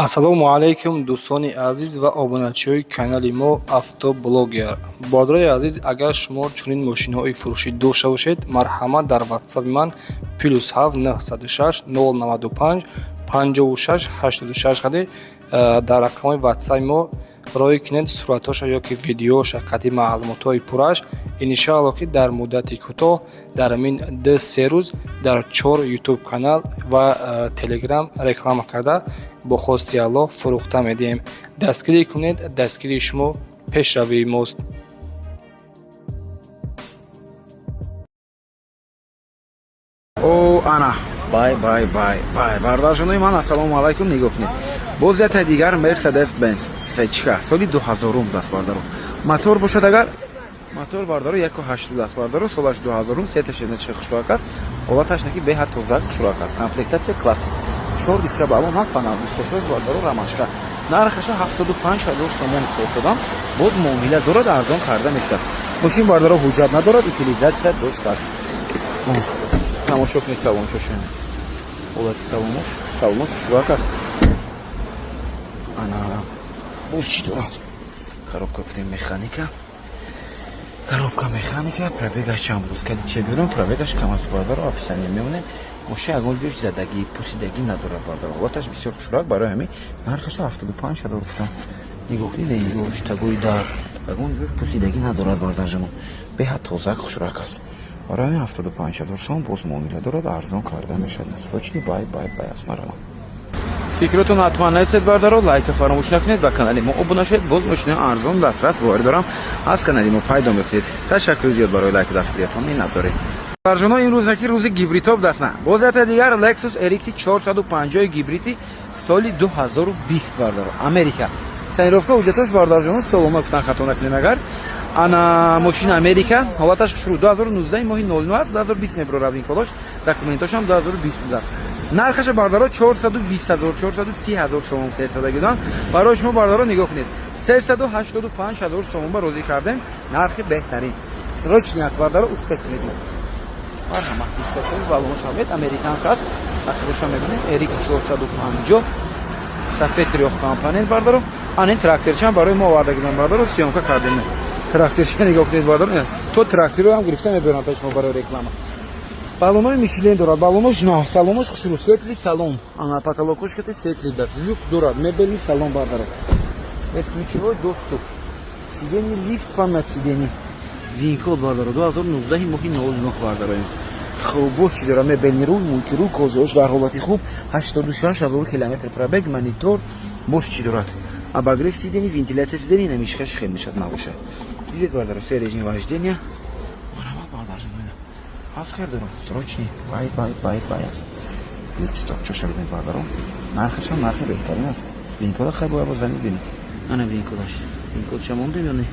Ассалому алайкум, дӯстони азиз ва обуначиҳои канали мо «Автоблогер». Бародарои азиз, агар шумо чунин мошинҳои фурӯшӣ дошта бошед, марҳамат, дар ватсапи ман +7 906 095 56 86 қади дар рақамҳои ватсапи мо роҳӣ кунед суратҳоша ё ки видеоша қади маълумотҳои пурраш. Иншаалло, ки дар муддати кӯтоҳ, дар ҳамин 2-3 рӯз, дар чор ютуб канал ва телеграм реклама карда, бо хости Аллоҳ фурӯхта медиҳем. Дастгирӣ кунед, дастгирии шумо пешравии мост. О, ана, бай, бай, бай, бай, бародарҷонои ман, ассалому алайкум. Нигоҳ кунед, боз ята дигар Мерседес Бенз сечка, соли 2000-ум даст, бардаро. Мотор бошад, агар мотор, бардаро, 1,8 даст, бардаро, солаш 2000-ум. Сеташеначи хушрак аст, ҳолаташ наки беҳад тоза, хушрак аст. Комплектация классик, чор диска балон, ҳафт панел, 26, бардаро, рамашка. Нархаша 75 000 сомон фиристодам, боз муомила дорад, арзон карда мешудааст. Мошин, бардаро, ҳуҷҷат надорад, утилизация доштааст. Тамошо кунед салончошен, ҳолати салонош, салонош хушрак аст. Ана, боз чӣ дорад? Коробка, гуфтем, механика, коробка механика. Пробегаш чанд рӯз кади че берун, пробегаш кам аст, бардаро, описание мемонем. Мошин ягон ҷош задагӣ, пусидагӣ надорад, бардаро, ҳолаташ бисёр хушрак. Барои ҳамин нархаша 75 000 гуфтам. Нигоҳ кунед, нигоҳ, тагои дар ягон ҷош пусидагӣ надорад, бардарҷанон, беҳад тозак, хушрак аст. Барои ҳамин 75 000 сом, боз муомила дорад, арзон карда мешавад. Срочный бай, бай, бай аст, марҳамат. Фикротон ҳатман нависед, бардаро, лайка фаромӯш накунед, ба канали мо обуна шавед. Боз мошинаи арзон дастрас, боварӣ дорам, аз канали мо пайдо мекунед. Ташаккури зиёд барои лайку дастгириятон, миннатдорем. Барҷоно, имрӯз наки рӯзи гибридҳо даст на. Боз ята дигар Lexus RX 450 гибриди, соли 2020, бардаро, Америка. Тонировка, ҳуҷҷатош, бардарҷоно, солома гуфтан, хато накунем агар. Ана, мошина Америка, ҳолаташ шурӯъ, 2019 моҳи 09 аст, 2020 мебурорад ин колош, документошам 2020 будааст. Нархаша, бардаро, 420 ҳазор, 430 ҳазор сомон сесадагидан. Барои шумо, бардаро, нигоҳ кунед, 385 ҳазор сомон ба розӣ кардем, нархи беҳтарин. Срочный аст, бардаро, успеть кунед. Марҳамат, дискашон балоншавед, американка аст, ахироша мебинем, RX 450, сафед, трёхкомпонент, бардаро. Ан ин тракторчам барои мо овардагидан, бардаро, съёмка кардем. Тракторча нигоҳ кунед, бардаро, то тракторро ҳам гирифта мебарам пеш мо барои реклама. Балонои Мишлен дорад, балонош на, салонош хушрӯ, светлый салон, ана, потолокош кати светлый даст, люк дорад, мебельный салон, бардаро, бесключевой доступ, сиденье лифт, память сиденье, ВИН-код, бардаро, 2019 моҳи 09, бардаро. Хуб, боз чӣ дорад? Мебельный руль, мультируль, кожаош дар ҳолати хуб, 86 ҳазор километр пробег, монитор. Боз чӣ дорад? Обогрев сиденье, вентиляция сиденье, намишкаш хел мешад, набошад. Дидед, бардаро, се режим вождения. Марҳамат, бардарҷон, аз хер дорам, срочный бай, бай, бай, бай аст. Лепестокчоша бинед, бардаро, нархашам нархи беҳтарин аст. ВИН-кода хай бояд боз занид бинед. Ана ВИН-кодаш, ВИН-кодша мондем ё не?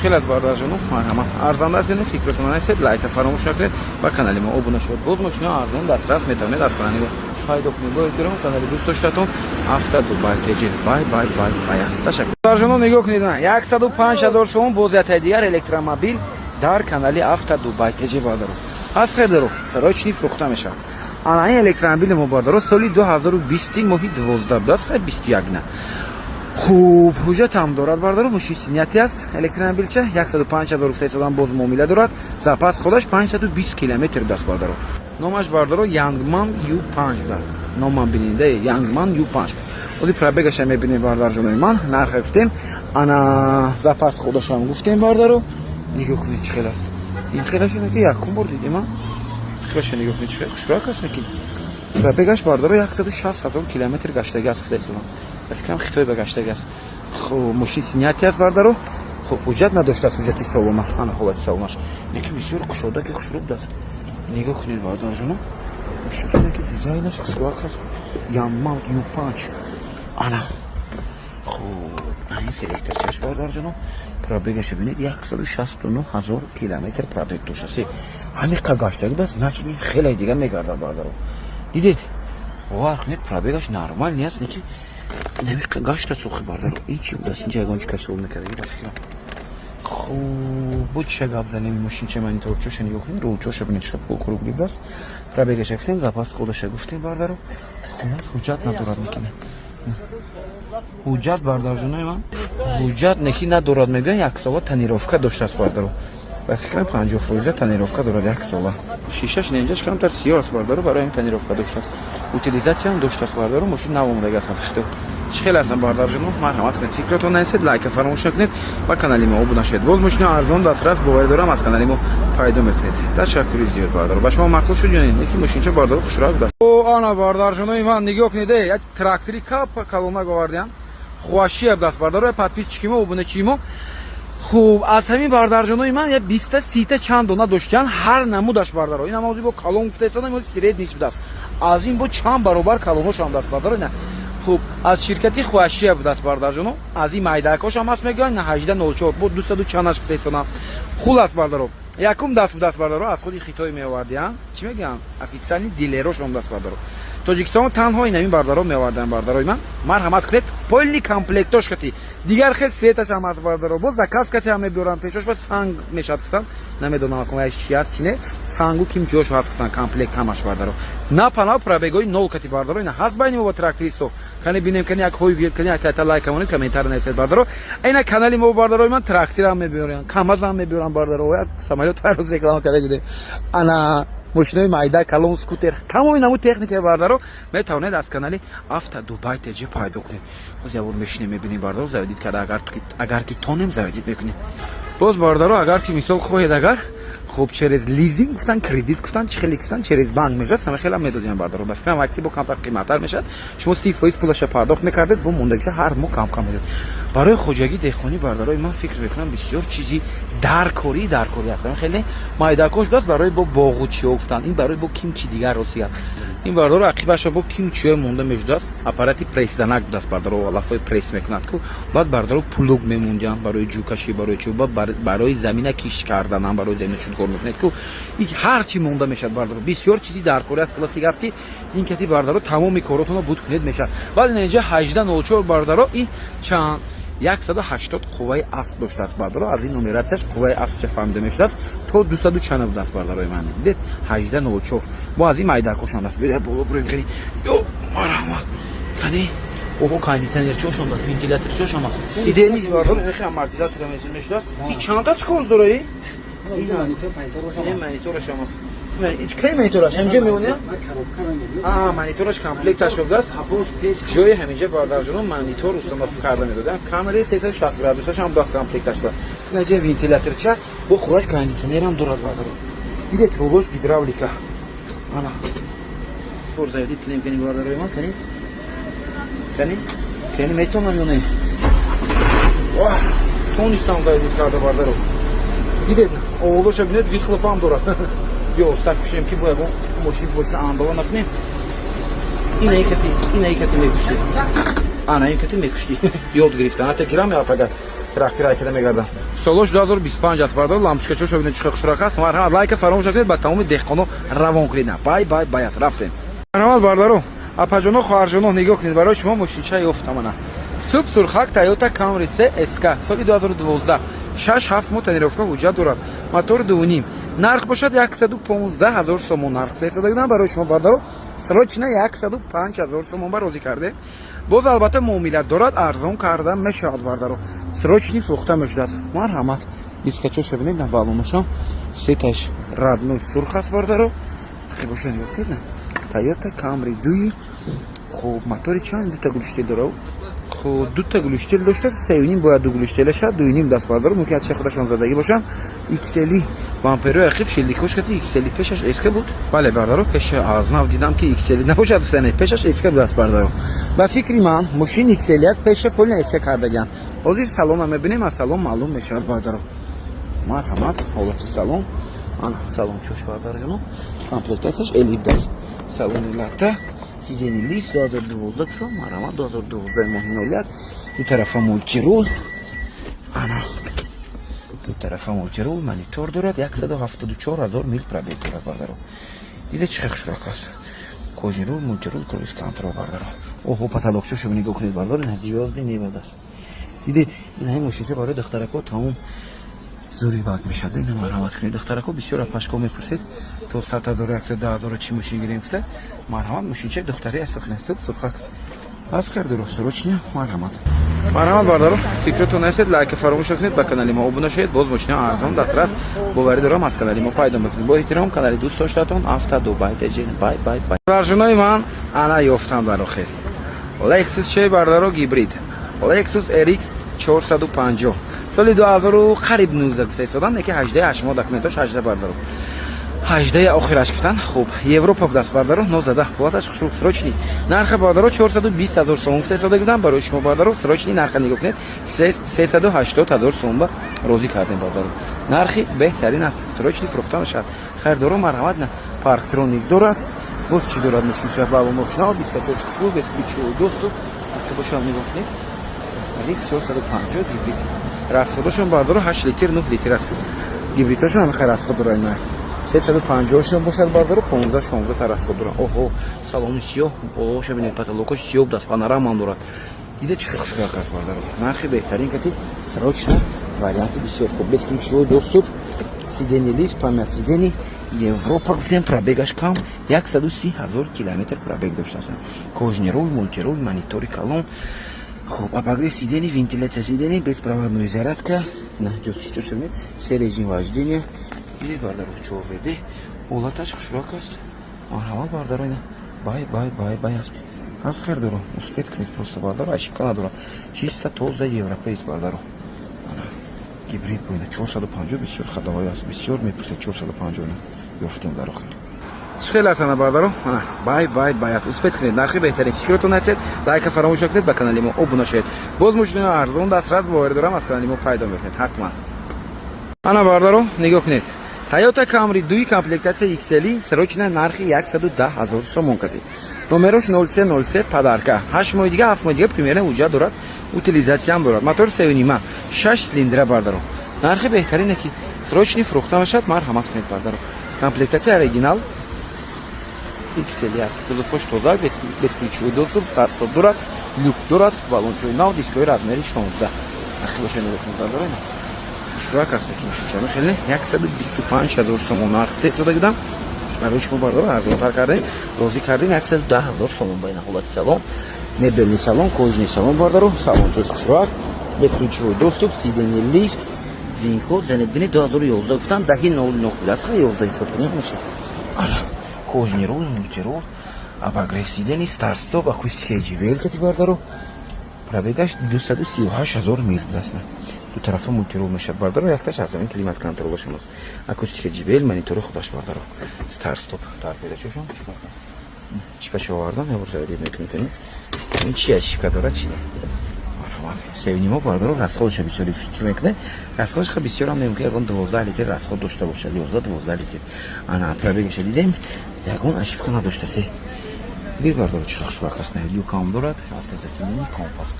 Хеле аз, бародарҷоно, марҳамат, арзанда аст. Яъне фикротон нависед, лайка фаромӯш накунед, ба канали мо обуна шавед. Боз мошинаи арзон дастрас метавонед аз канали мо пайдо кунед. Бо эҳтиром, канали дӯст доштатон Авто Дубай ТЖ. Бай, бай, бай, бай аст, ташаккур. Бародарҷоно, нигоҳ кунед, 105 000 сомон, боз ятаи дигар электромобил дар канали Авто Дубай ТЖ, бародаро. Аз хердаро, срочный фурӯхта мешавад. Ана ин электромобили мо, бародаро, соли 2020 моҳи 12 будааст, хай, 21 на. Хуб, ҳуҷҷатам дорад, бародаро, мошини снятый аст. Электромобилча 105 ҳазор гуфта, боз муомила дорад. Запас ходаш 520 километр будааст, бародаро. Номаш, бародаро, Янгман Ю5 будааст. Номам биненда, Янгман Ю5. Ози пробегаша мебинем, бародарҷонои ман. Нарха гуфтем, ана, запас ходашам гуфтем, бародаро. Нигоҳ кунед, чӣ хел аст. Ин хелаша ки якум бор дидем, а? Хелаша нигоҳ кунед, чӣ хел хушрак аст ки. Пробегаш, бародаро, 160 ҳазор километр гаштагӣ аст, гуфта истодам. Ба фикрам, Хитой ба гаштагӣ аст. Хуб, мошин снятый аст, бародаро. Хуб, ҳуҷҷат надоштааст, ҳуҷҷати солона. Ана ҳолати салонаш. Неки бисёр кушода ки хушрӯ будааст. Нигоҳ кунед, бародарҷоно. Мошин ки дизайнаш хушрӯак аст. Янгман Ю5. Ана. Хуб, ин селекторчаш, бародарҷоно. Пробегаша бинед, 169 ҳазор километр пробег доштааст. Ҳамиқа гаштагӣ будааст, значит, хеле дига мегардад, бародаро. Дидед? Бовар кунед, пробегаш нормал нест, неки намиқа гашта сухи, бародаро. Ин чӣ будааст? Инҷа ягон чӣ кашол мекардаги, ба фикрам. Хуб. Хуб, бо чиша гап занем? Мошинча мониторчоша нигоҳ кунед, рулчоша бинед, чиқа круглый будааст. Пробегаша гуфтем, запас ходаша гуфтем, бардаро. Хулас, ҳуҷҷат надорад, мекунем ҳуҷҷат, бардарҷонои ман, ҳуҷҷат неки надорад. Мегӯян, яксола тонировка доштааст, бардаро. Ба фикрам, 50 фоиза тонировка дорад, як сола. Шишаш ненҷаш камтар сиёҳ аст, бардаро, барои ҳамин тонировка доштааст. Утилизатсиям доштааст, бардаро. Мошин нав омадагӣ аст аз Хитой. Чӣ хеле ҳастам, бардарҷоно? Марҳамат кунед, фикратон нависед, лайка фаромӯш накунед, ба канали мо обуна шавед. Боз мошино арзон дастрас, боварӣ дорам, аз канали мо пайдо мекунед. Ташаккури зиёд, бардаро. Ба шумо маъқул шуд ё не? Неки мошинча, бардаро, хушрак будааст. О, ана, бардарҷонои ман, нигоҳ кунед, як трактори капа калонак овардиям, Хуашия будааст, бардаро, подписчики мо, обуначии мо. Хуб, аз ҳамин, бардарҷонои ман, як биста сита чанд дона доштиян, ҳар намудаш, бардаро. Ин ҳама бо калон гуфтаистадам, средний будааст, аз ин бо чанд баробар калоношам будааст, бардаро. Ина, хуб, аз ширкати Хуашия будааст, бардарҷоно. Аз ин майдакошам ҳаст, мегӯянд, на 1804 бо дусаду чандаш гуфтаистодам. Хулас, бардаро, якум даст будааст, бардаро, аз худи Хитой меовардиян. Чӣ мегӯянд, официальный дилерошон будааст, бардаро. Тоҷикистон танҳо инамин бардаро меоварданд, бардарои ман. Марҳамат кунед, полный комплектош кати, дигар хел светаш ҳам аст, бардаро. Боз заказ кати ҳам мебиёранд. Пешош ба санг мешавад гуфтан, намедонам чи аст, чи не, сангу кимчиёш ҳаст гуфтан, комплект ҳамаш, бардаро. На пана пробегои нол кати, бардаро. Ина ҳаст байни мо ба трактористо. Кани бинем, кани як ҳой бигир, кани як тайта лайка монед, комментар нависед, бардаро. Ина канали мо, бардарои ман, трактирам мебиёранд, камазам мебиёранд, бардаро. Як самолёт ҳар реклама карда гудем. Ана мошинои майда, калон, скутер, тамоми намуд техникаи, бардаро, метавонед аз канали Авто Дубай ТЖ пайдо кунед. Боз як бор мешинем, мебинем, бардаро, заводить карда, агар ки тонем, заводить мекунем. Боз, бардаро, агар ки мисол хоҳед, агар хуб, через лизинг гуфтан, кредит гуфтан, чӣ хеле гуфтан, через банк мешавад, ҳама хеле медодем, бардаро. Ба фикрам, вақти бо камтар қиматтар мешавад. Шумо 30% пулаша пардохт мекардед, бо мондагиша ҳар моҳ кам кам медод. Барои хоҷагӣ, деҳқонӣ, бардарои ман, фикр мекунам, бисёр чизи даркорӣ аст. Хеле майдакош будааст, барои бо боғучиё гуфтан, ин барои бо ким чи дигар росият. Ин, бардаро, ақибаша бо кимчиё монда мешудааст. Аппарати пресс-занак будааст, бардаро, алафҳои пресс мекунад ку. Баъд, бардаро, плуг мемондиям барои ҷӯкашӣ, барои чи, баъд барои замина кишт карданам, барои замина чун кор мекунед ку, ҳар чи монда мешавад, бардаро. Бисёр чизи даркорӣ аст. Хулоси гап, ки ин кати, бардаро, тамоми коротонро буд кунед мешавад. Баъд инҷа 1804, бардаро, ин чанд, 180 қувваи асп доштааст, бардаро. Аз ин нумератсияш қувваи аспча фаҳмида мешудааст, то дусаду чанд будааст, бардарои ман. Дидед, 1804, бо аз ин майдакошон аст. Биё боло буроем, кани. Ё, марҳамат, кани. Оҳо, кондитсионерчошон аст, вентиляторчошон аст, сиденье, бардаро, хе амортизатор мешудааст. И чандта скорость дора? И мониторашам аст. Кай монитораш ҳаминҷа меонед? Монитораш комплекташ будааст. Ҷои ҳаминҷа, бардарҷоно, монитор установка карда медодам. Камераи 360 градусаш ҳам будааст, комплекташ ба. Инаҷа вентиляторча, бо худаш кондитсионерам дорад, бардаро. Дидед, рулош гидравлика. Ана заводить кунем, кани, бардарои ман, кани, кани, кани, метавонам ё не? Тонистам заводить карда, бардаро. Дидед, овозоша бинед, выхлопам дорад. Ё остак кушем, ки бо ягон мошин боша, андова накунем. Ина икати мекушти, ана ин кати мекушти. Ёд гирифтан, ата гирам япага трактир айкада мегардам. Солош 2025 аст, бардор. Лампочкачо бинед, чӣ хушрак аст. Марҳамат, лайка фаромӯш накунед, ба тамоми деҳқоно равон кунед. Бай бай бай аст, рафтем. Марҳамат, бардаро, апаҷоно, хоҳарҷоно, нигоҳ кунед, барои шумо мошинча ёфтам. Ана суб сурхак Тойота Камри се СК, соли 2012, 6-7 моҳ тонировка, ҳуҷҷат дорад, мотори 2,5. Нарх бошад 115 ҳазор сомон нарх сесадагидан. Барои шумо, бардаро, срочно 105 ҳазор сомон ба розӣ карде. Боз албатта муомилат дорад, арзон карда мешавад, бардаро. Срочный фурӯхта мешудааст. Марҳамат, дискачоша бинед, на балоношам сеташ родной сурх аст, бардаро. Боша, нигоҳ кунед, Тойота Камри дуи. Хуб, мотори чанд, дута глушитель дора. Хуб, дута глушитель дошта, сеюним бояд ду глушителя шавад, дуюним даст, бардаро. Мумкин аз худашон задагӣ бошам. XL бамперои ақиб шилдикош кати XL, пешаш СК буд. Бале, бардаро, пеша аз нав дидам, ки XL набошад, не, пешаш СК будаст, бардаро. Ба фикри ман, мошин XL аст, пеша полный СК кардагиам. Ҳозир салона мебинем, аз салон маълум мешавад, бардаро. Марҳамат, ҳолати салон, ана салон чош, бардарҷоно, комплектатсияш элиб даст, салони латта, сиденье лифт, 2012 сол. Марҳамат, 2012 моҳи 01. Ду тарафа мультирул, ана ду тарафа мультирул, монитор дорад. 174 ҳазор мил пробег дорад, бардаро. Дида, чӣ хел хушрак аст. Кожаный рул, мультирул, круиз контроль, бардаро. Оҳо, потолокчошо нигоҳ кунед, бардаро, ина звёздный небо аст. Дидед, ина ин мошинча барои духтарако тамом. Зури бад мешад. Ина, марҳамат кунед, духтарако. Бисёр апашко мепурсед, то 100 000, 110 000 чӣ мошин гирем гуфта. Марҳамат, мошинчаи духтари аст, сурхак аз кардуро срочно. Марҳамат, марҳамат, бародаро, фикротон нестед, лайка фаромӯш накунед, ба канали мо обуна шавед. Боз мошина арзон дастрас, боварӣ дорам, аз канали мо пайдо мекунед. Бо эҳтиром, канали дӯст доштатон Авто Дубай Теҷин. Бай, бай, бай. Баржунои ман, ана ёфтам дар охир Lexus чей, бародаро, гибрид Lexus RX 450, соли 2000 қариб 19 гуфта истодан, яки 18 8 моҳ документош 18, бародаро, 18 охираш гуфтан. Хуб, Европа будаст, бародаро, нозада, ҳолаташ хушрук, срочный. Нарха, бародаро, 420 ҳазор сомон гуфта истода будам барои шумо, бародаро, срочный. Нарха нигоҳ кунед, 380 ҳазор сомон ба розӣ кардем, бародаро. Нархи беҳтарин аст, срочный фурӯхта мешавад. Хайрдоро, марҳамат. На парктроник дорад, боз чӣ дорад мошинша? Ба мошина 24 хушрӯ, бесключевой доступ бошам. Нигоҳ кунед, RX 450 гибрид. Расходошон, бародаро, 8 литр, 9 литр аст. Гибридҳошон ҳам хеле расход дорад. Ина 350-шон бошад, бародаро, 15, 16 та расход дорад. Оҳо, салони сиёҳ, болоша бинед, потолокош сиёҳ будаст, панорамам дорад. Дида, чӣ хел хушрак аст, бародаро. Нархи беҳтарин кати, срочно, варианти бисёр хуб, бесключевой доступ, сиденье лифт, память сидений, Европа гуфтем, пробегаш кам, 130 ҳазор километр пробег доштааст. Кожаный руль, мультируль, монитори калон. Хуб, обогрев сидений, вентиляция сидений, беспроводной зарядка, на ҷустичо шавед, се режим вождения. Дидед, бародаро, 4 WD, ҳолаташ хушрак аст. Марҳамат, бародаро, ина бай, бай, бай, бай аст. Аз хер доро, успеть кунед просто, бародаро, ошибка надорам. Чисто тоза европейс, бародаро. Ана гибрид бо ина 450 бисёр ходовой аст, бисёр мепурсед 450. Ёфтем дар охир. Чӣ хел аст, ана, бародаро? Ана бай, бай, бай аст. Успеть кунед, нархи беҳтарин. Фикротон ҳастед, лайка фаромӯш накунед, ба канали мо обуна шавед. Боз мошинаи арзон дастрас, боварӣ дорам, аз канали мо пайдо мекунед ҳатман. Ана, бародаро, нигоҳ кунед, Toyota Camry 2, комплектация XL, срочно, нархи 110 ҳазор сомон кардед. Номерош 0303, подарка. 8 моҳи дига, 7 моҳи дига примерно ҳуҷҷат дорад, утилизатсиям дорад. Мотор 3,5, 6 цилиндра, бардаро. Нархи беҳтарине ки срочный фурӯхта мешавад, марҳамат кунед, бардаро. Комплектация оригинал XL аст. Кузовош тоза, бесключевой доступ, старт-стоп дорад, люк дорад, баллончои нав, дискои размери 16. Ахи боша, нигоҳ кунед, бардаро. Шурак аст ки мошинча хеле 125 ҳазор сомон нарх тесода гидам барои шумо, бардаро, арзонтар кардем, розӣ кардем, 110 ҳазор сомон. Ба ин ҳолати салон, мебельный салон, кожаный салон, бардаро, салончош хушрак, бесключевой доступ, сиденье лифт, вин-код занед, бинед, 2011 гуфтам, даҳи нол нох будааст, 11 ҳисоб кунем меша. Кожаный руль, мультируль, обогрев сидений, старт-стоп, акустика JBL кати, бардаро. Пробегаш 238 ҳазор мил будааст. Ду тарафа мультирул мешавад, бардаро, якташ аз замин климат контролашон аст. Акустика JBL, монитори худаш, бардаро, старт-стоп, торпедачошон. Чипачо овардан, ябор заведид мекунед. Ин чи ошибка дорад, чи не? Марҳамат, севнимо, бардаро, расходаша бисёри фикр мекунед. Расходаш ха бисёрам немумкин, ягон 12 литр расход дошта бошад, 11, 12 литр. Ана пробегаша дидем, ягон ошибка надошта се. Дид, бардаро, чӣ хушбак аст, люкам дорад, автозатемнение, компас.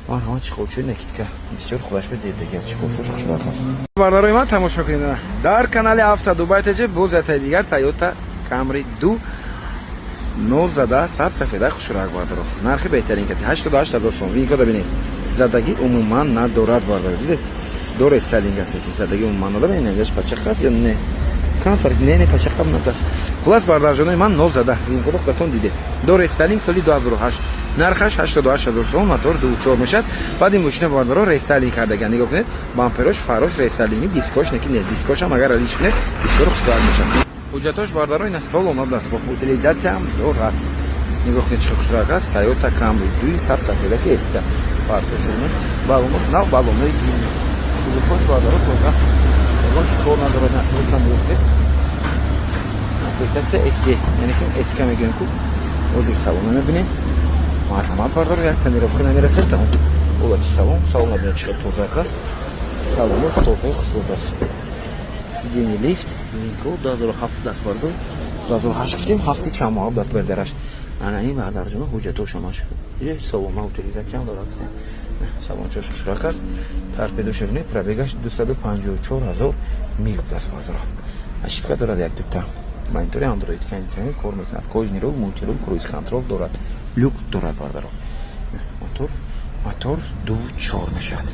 Марҳамат, чехолчои накидка бисёр худаш ба зебдагӣ аст, чехолчош хушбак аст. Бардарои ман, тамошо кунед, дар канали Авто Дубай ТЖ боз ятаи дигар Toyota Camry 2, нозада, саб сафеда, хушрак, бардаро. Нархи беҳтарин кати, 88 ҳазор сом. Вин-кода бинед, задагӣ умуман надорад, бардаро. Дидед, дор рестайлинг аст, ки задагӣ умуман надорад. Ин пачаха аст ё не? Камтар не, не, пачаха надорад. Хулас, бардарҷонои ман, нозада, вин-кода худатон дидед. Дор рестайлинг, соли 2008, нархаш 88 ҳазор сом, мотор 2,4 мешавад. Баъд ин мошина, бардаро, рестайлинг кардаган. Нигоҳ кунед, бамперош, фарош рестайлинги, дискош неки не, дискошам агар алиш кунед, бисёр хушбахт мешавад. Ҳуҷҷатош, бардаро, ина сол омадааст, бо утилизатсиям дорад. Нигоҳ кунед, чӣ хушрак аст, Toyota Camry 2, саб сафеда ки эста фартошуни, балонош нав, балонои зимний, кузовош, бардаро, тоза, ягон чӣ кор надорад. Насрошам нигоҳ кунед, комплектация SE, яъне ки SK мегӯем ку. Ҳозир салона мебинем. Марҳамат, бардаро, як тонировка намерасад, тамом. Ҳолати салон, салон набинед, чӣ тозак аст, салоно тозаи хушрӯб аст. Сиденье лифт, вин-код, 2007 даст, бардор, 2008 гуфтем, ҳафти чанд моҳ даст бардараш. Ана ин, бардарҷоно, ҳуҷҷатошамаш салона, утилизатсиям дорад. Салончош хушрак аст, торпедоша бинед, пробегаш 254 ҳазор мил даст, бардоро. Ошибка дорад як дута. Монитори Android, кондитсионер кор мекунад, кожаный руль, мультируль, круиз контроль дорад, люк дорад, бардаро. Мотор 2,4 мешавад.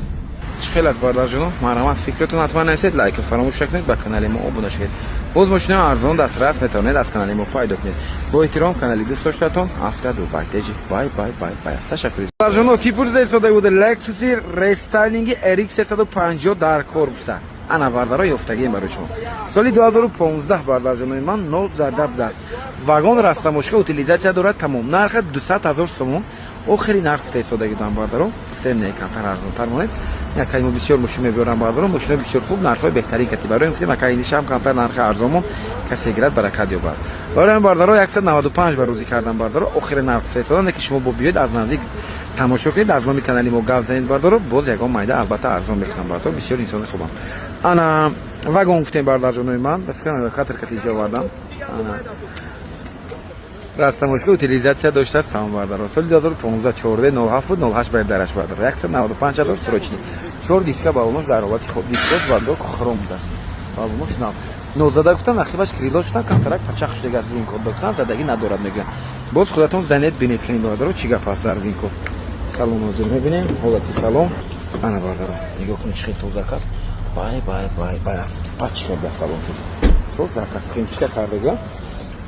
Чӣ Хеле аст, бардарҷоно. Марҳамат, фикратон ҳатман нависед, лайк фаромӯш накунед, ба канали мо обуна шавед. Боз мошинаи арзон дастрас метавонед аз канали мо пайдо кунед. Бо эҳтиром, канали дӯст доштатон Авто Дубай Теҷи. Бай, бай, бай, бай. Ташаккур. Бардарҷоно, ки пурсида истода буд Lexus рестайлинги RX 350 дар кор гуфта, ана, бардаро, ёфтагием барои шумо. Соли 2015, бардарҷонои ман, нозада будааст. Вагон, растамошка, утилизация дорад, тамом. Нарха 200 ҳазор сомон, охири нарх гуфта истодаги будам, бардаро. Гуфтем, не, камтар арзонтар монед. Якай мо бисёр мошин мебиёрам, бардаро, мошинои бисёр хуб, нархҳои беҳтарин кати. Барои гуфтем, акай инишам камтар нархи арзонмон, касе гирад, баракат ёбад. Барои бардаро, 195 ба рӯзӣ кардам, бардаро, охири нарх гуфта истодан, ки шумо бо биёед, аз наздик тамошо кунед, аз номи канали мо гап занед, бардаро. Боз ягон майда албатта арзон мекунам, бардаро, бисёр инсони хубам. Ана, вагон гуфтем, бардарҷонои ман, ба фикрам хатр кати иҷо овардам. Ана, растамошка, утилизация доштааст, тамом, бардаро. Соли 2015, 14 07 буд, 08 бояд дараш, бардаро. 195 ҳазор, срочный. Чор диска, балонош дар ҳолати хуб, дискош бандок хром будааст, балонош нав. Нозада гуфтам, нақибаш крыло шудам, камтарак пачақ шудага аз винкод гуфтам, задагӣ надорад мегӯянд. Боз худатон занед, бинед кунед, бардаро, чӣ гап аст дар винкод. Салон ҳозир мебинем, ҳолати салон. Ана, бардаро, нигоҳ кунед, чӣ хел тозак аст. Бай, бай, бай, бай аст, пачка ба салон шуд, тозак аст, химчистка кардага.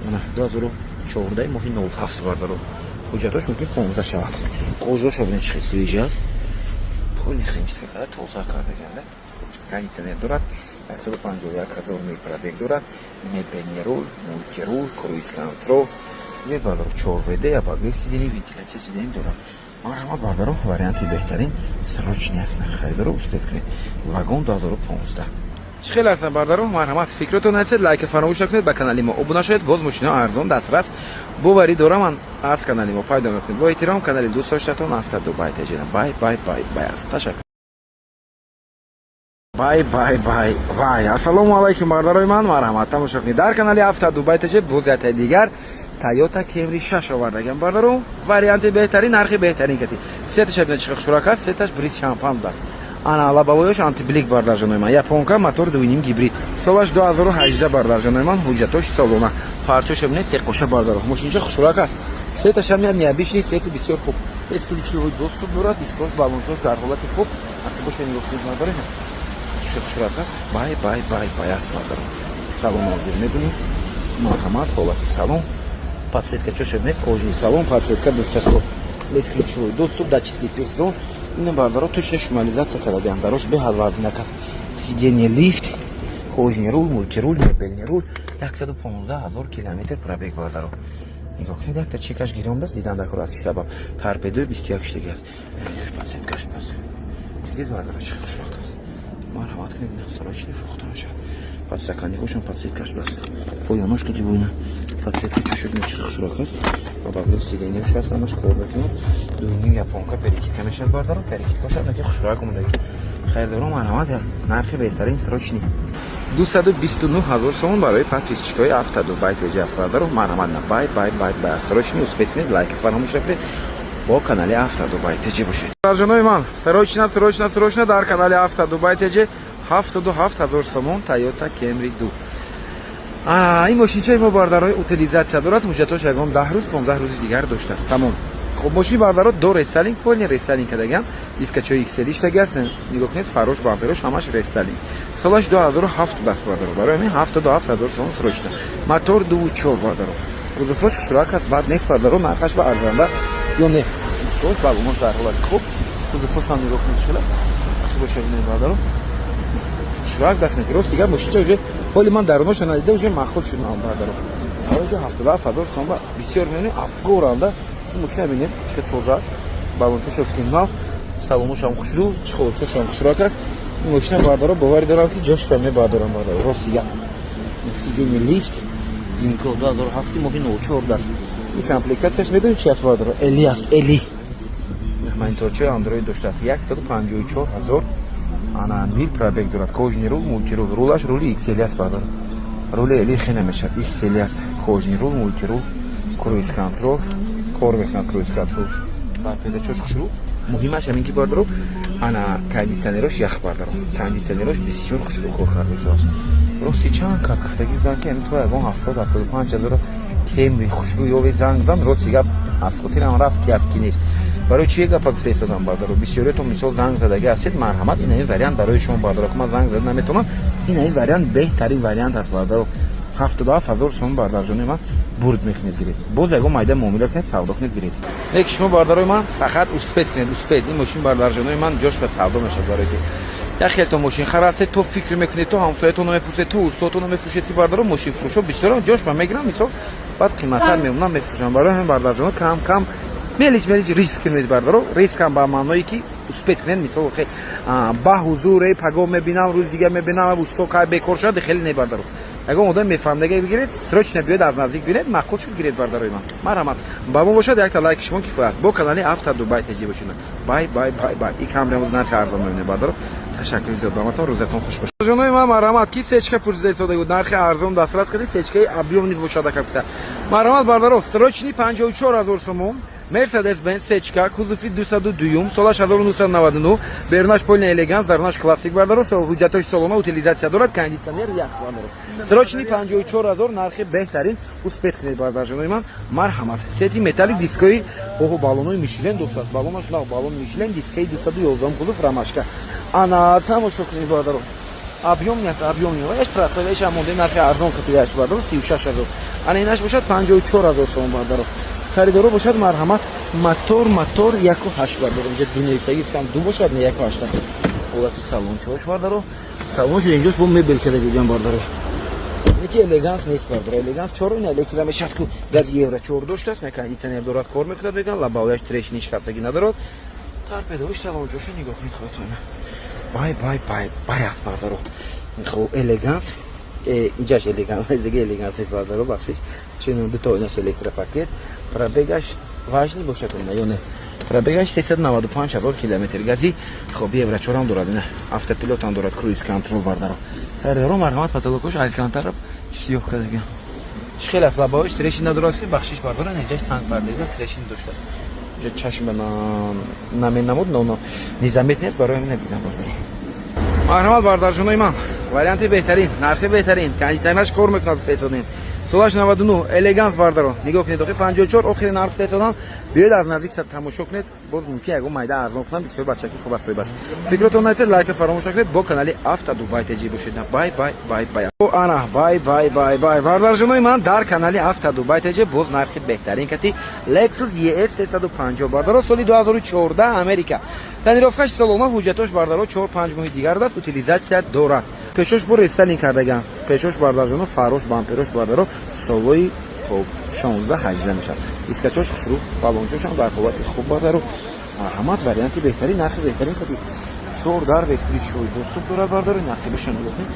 Ана, 2014 моҳи 07, бардаро, ҳуҷҷатош мумкин 15 шавад. Кожаша бинед, чӣ хел свежий аст, полный химчистка карда, тоза кардаганда. Кондиционер дорад, 151 ҳазор мил пробег дорад, мебельный руль, мультируль, круиз контроль. Бинед, бардаро, 4 ВД, обогрев сидений, вентиляция сидений дорад. Марҳамат, бардаро, варианти беҳтарин, срочный аст, харидоро успеть кунед. Вагон, 2015. Чӣ хел ҳастанд, бардаро? Марҳамат, фикротон нависед, лайка фаромӯш накунед, ба канали мо обуна шавед. Боз мошинао арзон дастрас, боварӣ дорам, ман аз канали мо пайдо мекунед. Бо эҳтиром, канали дӯст доштатон Авто Дубай Теҷина. Бай, бай, бай, бай аст. Ташаккур. Бай, бай, бай, бай. Ассалому алайкум, бардарои ман. Марҳамат, тамошо кунед дар канали Авто Дубай Теҷе. Боз яктаи дигар Тойота Кемри 6 овардагам, бардаро, варианти беҳтарин, нархи беҳтарин кати. Сеташа бинед, чӣ хушрак аст, сеташ бриз шампан будааст. Ана, лобовой ёш антиблик, бардарҷонои ман, японка, мотор 2,5 гибрид, солаш 2018, бардарҷонои ман, ҳуҷҷатош солона. Фарчоша бинед, секоша, бардаро, мошинча хушрак аст. Сеташам я необычный, сети бисёр хуб, бесключевой доступ дорад, дискош, балончош дар ҳолати хуб. Боша, нигоҳ кунед, бардаро, чӣ хушрак аст. Бай, бай, бай, бай аст, бардаро. Салон ҳозир мебинем. Марҳамат, ҳолати салон, подсветка чоша бинед, кожаный салон, подсветка, бесчасто, бесключевой доступ, датчик слепых зон. Ина, бардаро, точно шумализация кардагиам, дарош беҳад вазнак аст. Сиденье лифт, кожаный руль, мультируль, мебельный руль, 115 ҳазор километр пробег, бардаро. Нигоҳ кунед, якта чекаш гирёндааст, дидан дакор аз чӣ сабаб. Торпедои 21 штаги аст. Подсветка ш пас дидед, бардаро, чӣ хушвақт аст. Марҳамат кунед, срочный фурӯхта мешавад. Подстаканник ошам подсветка ш бас, поёнош кати буина подсветка чӯшуд, чӣ хушрак аст. Обогрев сиденья ш аст, ҳамаш кор мекунад. 2,5 японка, перекидка мешавад, бардаро, перекидка шад, наки хушрак омадаги. Хайрдоро, марҳамат, нархи беҳтарин, срочный, 229 ҳазор сомон барои подписчик ои Авто Дубай Теҷи аст, бардаро. Марҳамат, на, бай, бай, бай, бай, срочный, успеть кунед, лайк фаромӯш накунед, бо канали Авто Дубай Теҷи бошед. Ҷонои ман, срочно, срочно, срочно дар канали Авто Дубай Теҷи, 77 ҳазор сомон, Тойота Кемри 2. Ин мошинчаи мо, бардарои, утилизация дорад, ҳуҷҷатош ягон 10 рӯз, 15 рӯзи дигар доштааст, тамом. Хуб, мошини, бардаро, до рестайлинг, полный рестайлинг кардагиам, дискачои XL иштаги аст. Нигоҳ кунед, фарош, бамперош ҳамаш рестайлинг. Солаш 2007 даст, бардаро, барои ҳамин 77 ҳазор сомон, срочно. Мотор 2,4, бардаро, кузовош хушрак аст, бад нест, бардаро, нархаш ба арзанда ё не. Дискош, балонош дар ҳолати хуб, кузовош ҳам нигоҳ кунед, чӣ хел аст. Боша, бинед, бардаро, хушрак даст неки. Рост дигар, мошинча уже ҳоли ман даруноша надида, уже маъқул шуд ман, бардаро. Уже 77 ҳазор сом ба бисёр меёни афгоранда. Ин мошина бинед, чӣ тоза, балончоша гуфтем нав, салоношам хушрӯ, чхолчошам хушрак аст. Ин мошина, бардаро, боварӣ дорам, ки ҷошта мебардорам, бардаро. Рост дигар, сиденье лифт, винко, 2007 моҳи 04 даст. Ин комплектация ш медонед чи аст, бардаро? LE аст, LE, мониторчаи андроид доштааст. 154 ҳазор ана мил пробег дорад. Кожаный руль, мультируль, рулаш рули XL аст, бардаро, рули LE хе намешавад, XL аст. Кожаный руль, мультируль, круиз контроль кор мекунад, круиз контроль, торпедачош хушрӯ. Муҳимаш ҳамин ки, бардаро, ана, кондитсионерош ях, бардаро, кондитсионерош бисёр хушрӯ кор кардааст. Рости, чанд кас гуфтагӣ буданд, ки ҳамин то ягон 70-75 ҳазора. Кемри хушбӯ ёве, занг зан. Рости гап, аз хотирам рафт, ки аз ки нест. Барои чи гапа гуфта истодам, бародаро? Бисёриятон, мисол, занг задагӣ ҳастед. Марҳамат, ин вариант барои шумо, бародаро, ки ман занг зада наметавонам. Ин вариант беҳтарин вариант аст, бародаро. 77 000 сом, бародарҷони ман, бурд мекунед, гиред. Боз ягон майда муомила кунед, савдо кунед, гиред. Не ки шумо, бародарои ман, фақат успеть кунед, успеть. Ин мошин, бародарҷонои ман, ҷош ба савдо мешавад, барое ки як хелто мошинхар ҳастед, то фикр мекунед, то ҳамсоятонро мепурсед, то устодтонро мефурӯшед, ки, бародаро, мошинфурӯшо бисёрам ҷош ба мегирам, мисол, баъд қиматтар мемонам, мефурӯшам. Барои ҳамин, бародарҷоно, кам кам мелич мелич риск кунед, бародаро. Рискам ба маъное ки успеть кунед. Мисол, ба ҳузуре паго мебинам, рӯз дига мебинам, усто кай бекор шуд, хеле не, бародаро. Ягон одам мефаҳмдага бигиред, срочно биёед, аз наздик бинед, маъқул шуд, гиред. Бародарои ман, марҳамат, ба мо бошад, якта лайки шумо кифоя аст. Бо канали Авто Дубай теҷи бошед. Бай, бай, бай, бай. И камри нархи арзон мебинед, бародаро. Ташаккури зиёд ба рӯзатон хуш бошад. Ҷонои ман, марҳамат, ки сечка пурсида истода буд, нархи арзон дастрас кардӣ, сечкаи объёмный бошад, ака, гуфта. Марҳамат, бародаро, срочный 54 000 сомон. Мерседес Бенз сечка, кузови 202, солаш 1999, берунаш полный элеганс, дарунаш классик, бардаро. Ҳуҷҷатҳои солона, утилизация дорад, кондитсионер, ях, бардаро. Срочный 54 000, нархи беҳтарин, успеть кунед, бардарҷонои ман, марҳамат. Сети металлик, дискои, оҳо, баллонои Мишлен доштааст, баллонаш нав, баллон Мишлен, дискаи 211, кузов ромашка. Ана, тамошо кунед, бардаро, объёмный аст, объёмный. Ваяш простой, ваяш монде, нархи арзон катияш, бардаро, 36 000. Ана инаш бошад 54 000 сомон, бардаро. Харидоро бошад, марҳамат. Мотор 1,8, бардаро. Инҷа ду несаги гуфтам, ду бошад, не, 1,8 аст. Ҳолати салончаош, бардаро, салоншо инҷош бо мебел карда дидам, бардаро. Ки элеганс нест, бардаро, элеганс чоро ина электро мешавад ку, газ евро чор доштааст, на кондитсионер дорад, кор мекунад, мегӯянд, лобовояш трещина, шикастагӣ надорад. Торпедош, салончаошо нигоҳ кунед худатон. Бай, бай, бай, бай аст, бардаро. Хуб, элеганс инҷаш элеганс, дига элеганс нест, бардаро, бахшиш. Чун дуто инаш электропакет. Пробегаш важный бошад ё не? Пробегаш 395 000 километр. Гази, хоб, евро чорам дорад, ина автопилотам дорад, круиз контроль, бардаро. Харидоро, марҳамат. Потолокош алькантара, сиёҳ кардаган. Чӣ хел аст? Лобовош трещина надорад, бахшиш, бардора. Инҷаш санг пардега, трещина доштааст. Инҷа чашм наменамуд, но незаметно нест, барои ҳамин надидам, бардаро. Марҳамат, бардарҷонои ман, варианти беҳтарин, нархи беҳтарин, кондитсионераш кор мекунад, фесодем. Солаш 99, элеганс, бардаро, нигоҳ кунед. Охи 54 охири нарх фесодан. Биёед, аз наздик тамошо кунед, боз мумкин ягон майда арзон кунам. Бисёр бачаки хуб аст, соҳибаш. Фикротон нависед, лайка фаромӯш накунед, бо канали Авто Дубай теҷи бошед. Бай, бай, бай, бай. Ана, бай, бай, бай, бай, бардарҷонои ман, дар канали Авто Дубай теҷи боз нархи беҳтарин кати Lexus ES 350, бардаро, соли 2014, Америка. Тонировкаш солона, ҳуҷҷатош, бардаро, 4-5 моҳи дигар аст, утилизация дорад. Пешош бо рестайлинг кардаган, пешош, бардарҷоно, фарош, бамперош, бардаро, солои хуб 16 18 мешавад. Дискачош хушрӯ, балончошам дар ҳолати хуб, бардаро. Марҳамат, варианти беҳтарин, нархи беҳтарин кати, чор дар, бесключевой доступ дорад, бардаро. Нархи беша нигоҳ кунед.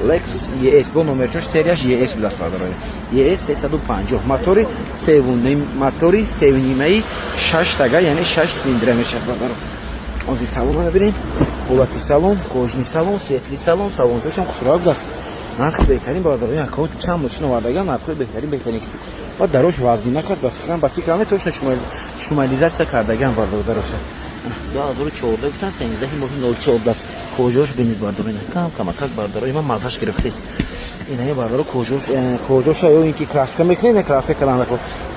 Lexus ES бо номерчош, серияш ES будааст, бардаро. ES 350, мотори севуним, мотори севнимаи шаш тага, яъне шаш цилиндра мешавад, бардаро. Ҳозир салонро мебинем. Ҳолати салон, кожаный салон, светлый салон, салончошам хушрӯ будааст. Нархи беҳтарин, бародаро. Яко чанд мошин овардагам, нархҳои беҳтарин, беҳтарин. Ба дарош вазнинак аст, ба фикрам точно шумализация кардагам, бардаро, дароша. 2014 гуфтан, 13 моҳи 04 аст. Кожош бинед, бардаро, кам камакак, бардаро, има мазаш гирифтест. Инаи, бардаро, кожош, кожоша ё ин ки краска мекунед, не, краска кардан,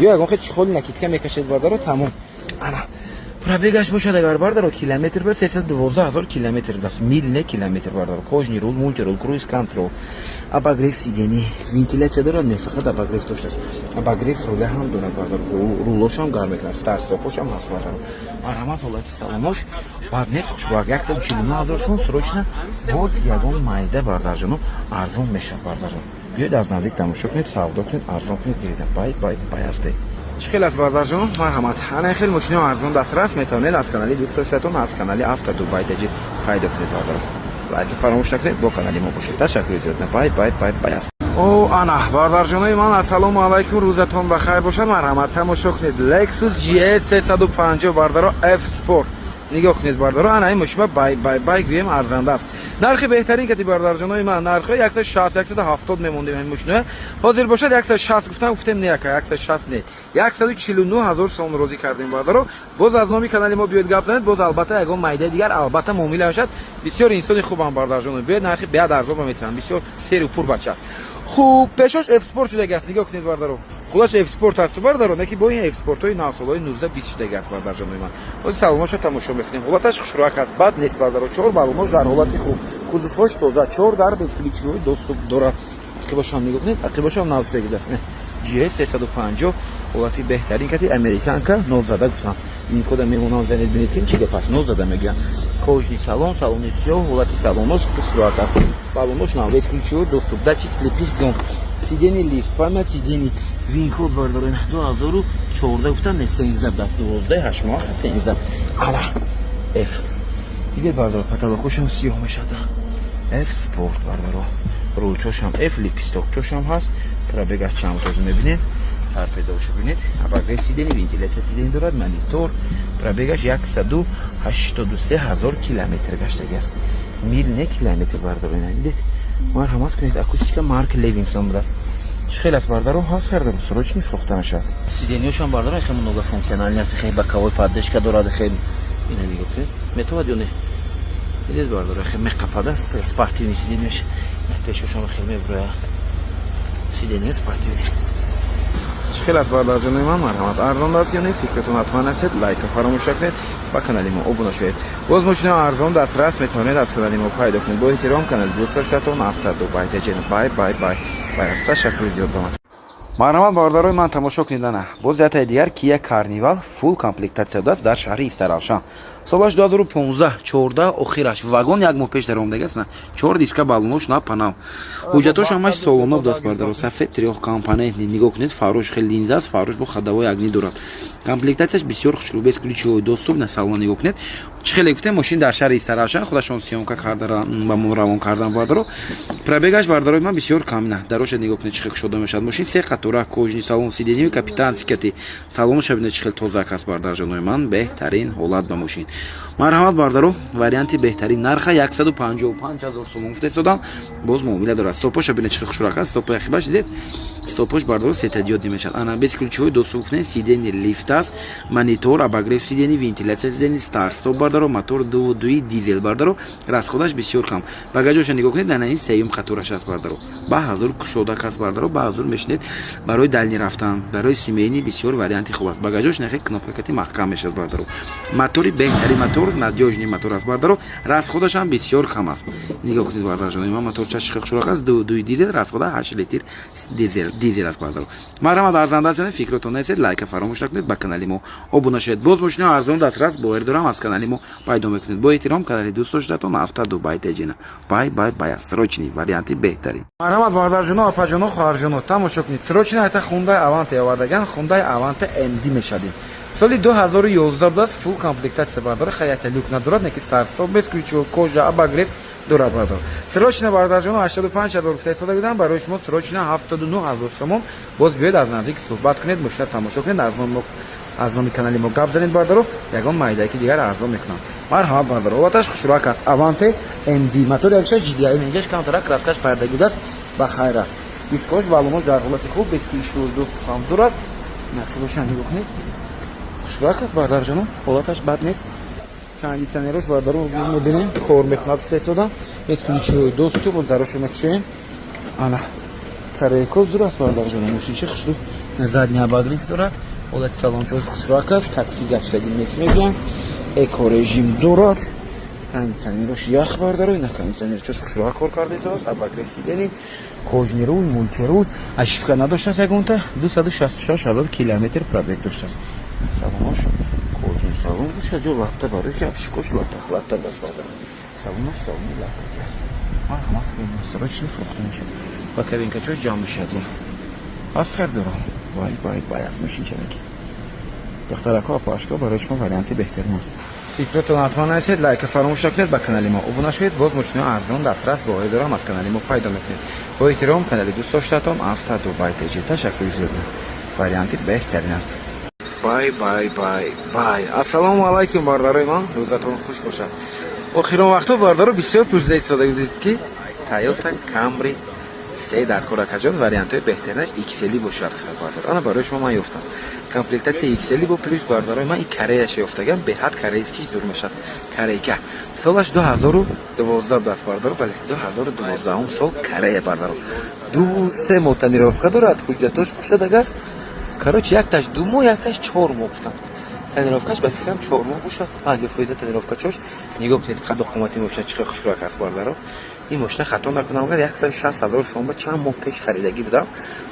ё ягон хел чехоли накидка мекашед, бардаро, тамом. Ана, пробегаш бошад агар, бардаро, километр ба 312 000 километр даст, мил не, километр, бардаро. Кожаный рул, мультирул, круиз контроль, обогрев сидений, вентиляция дорад, не, фақат обогрев доштааст. Обогрев руля ҳам дорад, бардаро, рулошам гарм мекунад, старт-стопошам ҳаст, бардаро. Марҳамат, ҳолати салонош бад нест, хушбак. 149 000 сом срочно, боз ягон майда, бардарҷоно, арзон мешавад, бардарҷон. Биёед, аз наздик тамошо кунед, савдо кунед, арзон кунед, гиред. Бай, бай, бай ҳасте. Чӣ хел аст, бардарҷон? Марҳамат, ана хел мошинао арзон дастрас метавонед аз канали дӯстдоштатон, аз канали Авто Дубай теҷи пайдо кунед, бардаро. Лайки фаромӯш накунед, бо канали мо бошед. Ташаккури зиёд. Бай, бай, бай, бай аст. О, ана, бардарҷонои ман, ассалому алайкум, рӯзатон ба хайр бошад. Марҳамат, тамошо кунед. Lexus GS 350, бардаро, F Sport, нигоҳ кунед, бардаро. Ана ин мошина, бай, бай, бай гӯем, арзанда аст, нархи беҳтарин кати, бардарҷонои ман. Нархҳои 160, 170 мемондем ҳамин мошиноя. Ҳозир бошад 160 гуфтам, гуфтем не, яка, 160 не, 149 000 сом розӣ кардем, бардаро. Боз аз номи канали мо биёед, гап занед, боз албатта ягон майдаи дигар албатта муомила мешавад. Бисёр инсони хубам, бардарҷоно. Биёед, нархи беҳад арзон метавонам. Бисёр серу пур бача аст. Хуб, пешош F Sport шудаги аст, нигоҳ кунед, бардаро. Хулоса, F Sport ҳасту, бардаро, не ки бо ин F Спортҳои навсолҳои 19 20 шудаги аст, бардарҷонои ман. Ҳозир салоноша тамошо мекунем. Ҳолаташ хушрӯяк аст, бад нест, бардаро. Чор балонош дар ҳолати хуб, кузовош тоза, чор дар, бесключевой доступ дорад. Ақибошам нигоҳ кунед, ақибошам нав шудаги аст. GS 350, ҳолати беҳтарин кати, американка, нозада гуфтам. Ин кода мемонам, занед, бинед, ки чӣ гап аст. Нозада мегӯянд. Кожаный салон, салони сиёҳ, ҳолати салонош хушрӯяк аст, балонош нав, бесключевой доступ, датчик слепых зон, сиденье лифт, память сидений, VIN-код, бардорен. 2014 гуфтан, не, 13 даст, 12 8 моҳ, 13. Ала F дидед, бардоро, потолокошам сиёҳ мешада. F Sport, бардоро, рулчошам F, лепестокчошам ҳаст. Пробегаш чанд рӯз мебинед, торпедоша бинед, обогрев сидений, вентиляция сидений дорад, монитор. Пробегаш 183 ҳазор километр гаштаги аст. Мил не, километр, бардоро. Дидед, марҳамат кунед. Акустика Марк Левинсон будааст. Чӣ хел аст, бардаро? Ҳаст, хардаро, срочный фурӯхта мешавад. Сиденьёшам, бардаро, хеле многофункциональный аст, хеле боковой поддержка дорад, хеле. Ина нигоҳ кунед, метавад ё не? Дидед, бардаро, хеле меқапада, спортивный сиденьёш, пешошам хеле мебуроя. Сиденьё спортивный. Чӣ хел аст, бардарҷонои ман? Марҳамат, арзон аст ё не? Фикратон ҳатман насед, лайка фаромӯш накунед, ба канали мо обуна шавед. Боз мошинаи арзон дастрас метавонед аз канали мо пайдо кунед. Бо эҳтиром, канали дӯстдоштатон Автодубай Теҷен. Бай, бай, бай, бай. Ташаккури зиёд ба ман. Марҳамат, бародарои ман, тамошо кунед. Ана боз ятаи дигар Кия Карнивал, фулл комплектация будааст, дар шаҳри Истаравшан. Солаш 2015, 14 охираш, вагон як моҳ пеш даромадаги аст. Чор диска, балонош на панав, ҳуҷҷатош ҳамаш солона будааст, бардаро. Сафед, трёхкомпонентный. Нигоҳ кунед, фарош хеле линза аст, фарош бо ходовой огни дорад. Комплектацияш бисёр хушрӯ, бесключевой доступ. На салон нигоҳ кунед. Чӣ хеле гуфтем, мошин дар шаҳри Истаравшан, худашон съёмка карда ба мо равон кардан, бардаро. Пробегаш, бардарои ман, бисёр кам. На дароша нигоҳ кунед, чӣ хел кушода мешавад мошин. Се қатора, кожаный салон, сиденье капитанский кати. Салоноша бинед, чӣ хел тозак аст, бардарҷонои ман. Беҳтарин ҳолат ба мошин. Марҳамат, бардаро, варианти беҳтарин. Нарха 155 ҳазор сомон гуфта истодам, боз муомила дорад. Стопоша бинед, чӣ хел хушрак аст. Стопои ақибаш дидед, стопош, бардаро, светодиодный мешавад. Ана бесключевой доступ гуфтем, сиденье лифт аст, монитор, обогрев сидений, вентиляция сидений, старт стоп, бардаро. Мотор 2,2 дизел, бардаро, расходаш бисёр кам. Багажоша нигоҳ кунед, ана ин сеюм қатораш аст, бардаро. Ба ҳазур кушодак аст, бардаро, ба ҳазур мешинед. Барои дальний рафтан, барои семейный бисёр варианти хуб аст. Багажош нахе кнопка кати маҳкам мешавад, бардаро. Мотори беҳтарин мотор, надёжный мотор аст, бардаро, расходашам бисёр кам аст. Нигоҳ кунед, бардарҷони ман, моторчаш чӣ хушрак аст. 2,2 дизел, расхода 8 литр дизел аст, бардаро. Марҳамат, арзанда аст. Фикротон несед, лайка фаромӯш накунед, ба канали мо обуна шавед. Боз мошинаи арзон дастрас, боварӣ дорам, аз канали мо пайдо мекунед. Бо эҳтиром, канали дӯст доштатон Авто Дубай Теҷина. Бай, бай, бай. Срочный варианти беҳтарин. Марҳамат, бардарҷоно, апаҷоно, хоҳарҷоно, тамошо кунед. Срочный айта Хундай Аванте овардаган. Хундай Аванте MD мешавем, соли 2011 будааст, фулл комплектация, бардор. Хаята люк надорад, неки старт-стоп, бесключевой, кожа, обогрев дорад, бардор. Срочно, бардарҷоно, 85 ҳазор гуфта истода будам, барои шумо срочно 79 ҳазор сомон. Боз биёед, аз наздик суҳбат кунед, мошина тамошо кунед, аз номи канали мо гап занед, бардаро, ягон майдаки дигар арзон мекунам. Марҳамат, бардаро, ҳолаташ хушрӯак аст. Аванте MD, мотори якшаш GDI, инҷаш камтара краскаш пардаги будааст, ба хайр аст. Дискош, балонош дар ҳолати хуб, бесключевой доступ ҳам дорад. Нақибоша нигоҳ кунед, хушрӯак аст, бардарҷоно, ҳолаташ бад нест. Кондитсионерош, бардаро, мебинем, кор мекунад, фурестодам. Бесключевой доступ, боз дарошо мекушоем. Ана кареко зур аст, бардарҷоно, мошинчи хушрӯ, задний обогрев дорад. Ҳолати салончош хушрӯак аст, такси гаштагӣ нест мегӯям. Эко режим дорад, кондитсионерош ях, бардаро. Ина кондитсионерчош хушрӯак кор карда истодааст. Обогрев сидений, кожаный руль, мультируль, ошибка надоштааст ягонта. 266 ҳазор километр пробег доштааст. Салонош кожаный салон бошад ё латта, барои ки обшивкош латта, латта даст, бардар. Салонаш салони латтаги аст. Марҳамат, срочно фурӯхта мешавад. Ба кабинкачош ҷамъ мешавад. Аз хайр дорам. Бай, бай, бай. Аст мошинчанаки, духтарако, апашко, барои шумо варианти беҳтарин аст. Фикротон ҳатман нависед, лайка фаромӯш накунед, ба канали мо обуна шавед. Боз мошинои арзон дастрас, боварӣ дорам, аз канали мо пайдо мекунед. Бо эҳтиром, канали дӯст доштатон Авто Дубай Теҷи. Ташаккури зиёд, варианти беҳтарин аст. Бай, бай, бай, бай. Ассалому алайкум, бародарои ман, рӯзатон хуш бошад. Охирон вақтҳо, бародаро, бисёр пурсида истода будед, ки Тойота Камри се дар коракаҷон, вариантҳои беҳтаринаш XL бошад, бардар. Ана барои шумо ман ёфтам комплектация XL бо плюс, бародарои ман, и Кореяша ёфтагам, беҳад корейскиш зур мешавад. Корейка, солаш 2012 будааст, бардаро. Бале, 2012 сол, Корея, бардаро. 2-3 моҳ тонировка дорад. Ҳуҷҷатош бошад, агар Короче, якташ 2 моҳ, якташ 4 моҳ гуфтанд. Тонировкаш ба фикрам 4 моҳ бошад, 50% тонировка чош. Нигоҳ кунед, қадо қомати мошина чӣ хушрӯяк аст, бардаро. Ин мошина, хато накунам, агар 160 000 сом ба чанд моҳ пеш харидагӣ будам.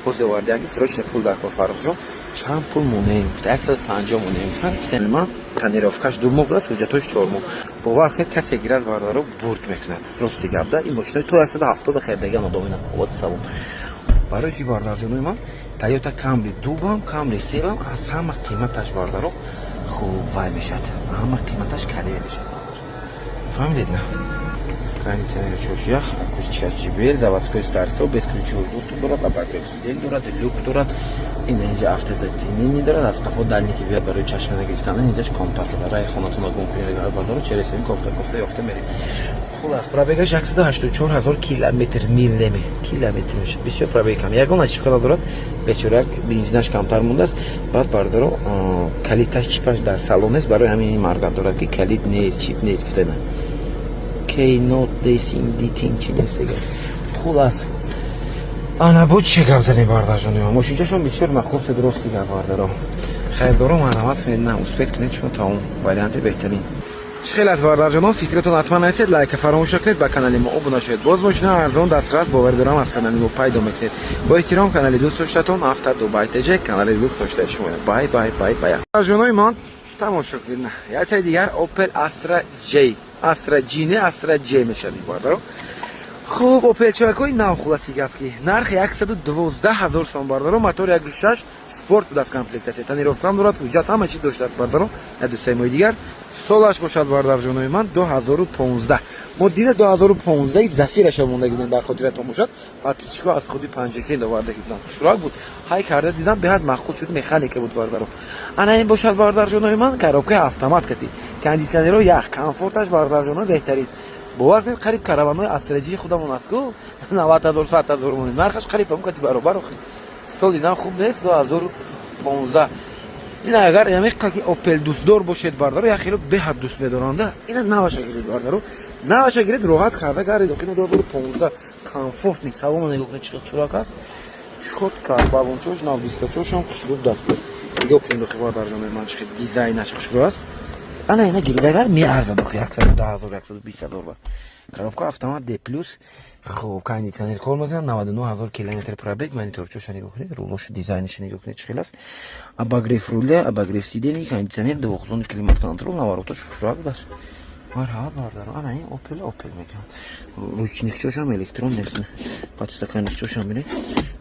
Ҳозир овардиаги, срочно пул дар кор. Фаррухҷон, чанд пул монеем? Гуфта, 150 монеем гуфтан. Ман тонировкаш 2 моҳ будааст, ҳуҷҷатош 4 моҳ. Бовар кунед, касе гирад, бардаро, бурд мекунад. Рости гап да, ин мошинаи то 170 харидагиан одомина ободи салон. Барои ки, бардарҷонои ман, Тойота Камри дубам, Камри себам аз ҳама қиматаш, бардаро, хуб вай мешад, ҳама қиматаш калия мешад, фаҳмидед на? Кондиционер чошях, акустика JBL, заводской старт-стоп, бесключевой доступ дорад, обогрев сидень дорад, люк дорад, ин инҷа автозатемнение дорад, аз қафо дальники биёд барои чашма нагирифтан, инҷаш компас дорад, рай хонатон гум кунед, бардаро, через ин кофта кофта ёфта меред. Хулас, пробегаш 184 ҳазор километр, мил неме, километр мешавад. Бисёр пробег кам, ягон ошибка надорад. Бечорак, бензинаш камтар мондааст. Баъд, бардаро, калиташ, чипаш дар салон нест, барои ҳамин маргат дорад, ки калит нест, чип нест гуфтана. Кейнот десин дитин чи нест дигар. Хулас, ана бо чӣ гап занем, бардарҷони? Мошинчашон бисёр махсус шуд, рости гап, бардаро. Хайрдоро, марҳамат кунед, на успеть кунед, чун тамом варианти беҳтарин. Чӣ хел аст, бардарҷонон? Фикратон ҳатман нависед, лайка фаромӯш накунед, ба канали мо обуна шавед. Боз мошина арзон, дастрас, боварӣ дорам, аз канали мо пайдо мекунед. Бо эҳтиром, канали дӯст доштатон Авто Дубай ТЖ, канали дӯст доштаи шумо. Бай бай бай бай. Бардарҷонои ман, тамошо кунед, яктаи дигар Opel Astra J, Astra G не, Astra J мешавад, бардаро. Хуб, Opel чоякҳои нав. Хуласи гап, ки нарх 112 ҳазор сом, бардаро. Мотор 1.6 спорт будааст, комплектация, тонировкам дорад, ҳуҷҷат, ҳама чиз доштааст, бардаро. Як ду се моҳи дигар. Солаш бошад, бардарҷонои ман, 2015. Мо дина 2015 Зафираша монда будем, дар хотиратон бошад, подписчико аз худи Панҷакент оварда буданд. Хушрак буд, ҳай карда дидам, беҳад маъқул шуд, механика буд, бардаро. Ана ин бошад, бардарҷонои ман, коробкаи автомат кати, кондиционеро ях, комфорташ, бардарҷоно, беҳтарин. Бовар кунед, қариб караванҳои Астра Ҷи худамон аст ку, 90 000, 100 000 монем, нархаш қариб ҳамон кати баробар. Соли нав хуб нест, 2015. Ин агар ямиқа ки Опел дӯстдор бошед, бардаро, як хело беҳад дӯст медоранда, ина наваша гиред, бардаро, наваша гиред, роҳат карда гардед. Охино 2015, комфортный. Салона нигоҳ кунед, чӣ хушрак аст, чётко, балончош нав, дискачошам хушрӯ даст. Нигоҳ кунед, охи, бардарҷонои ман, чӣ дизайнаш хушрӯ аст. Ана ина гиред, агар меарзад, охи, 110 000, 120 000 ба. Коробка автомат, D плюс, хуб, кондиционер кор мекунад, 99 000 километр пробег. Мониторчоша нигоҳ кунед, рулошу дизайнеша нигоҳ кунед, чӣ хел аст. Обогрев руля, обогрев сидений, кондиционер, двухзонный климат контроль, наворотош хушрак будааст. Марҳабат, бардаро. Ана ин Опел, Опел мекунад. Ручникчошам электрон нест, подстаканникчошам бинед,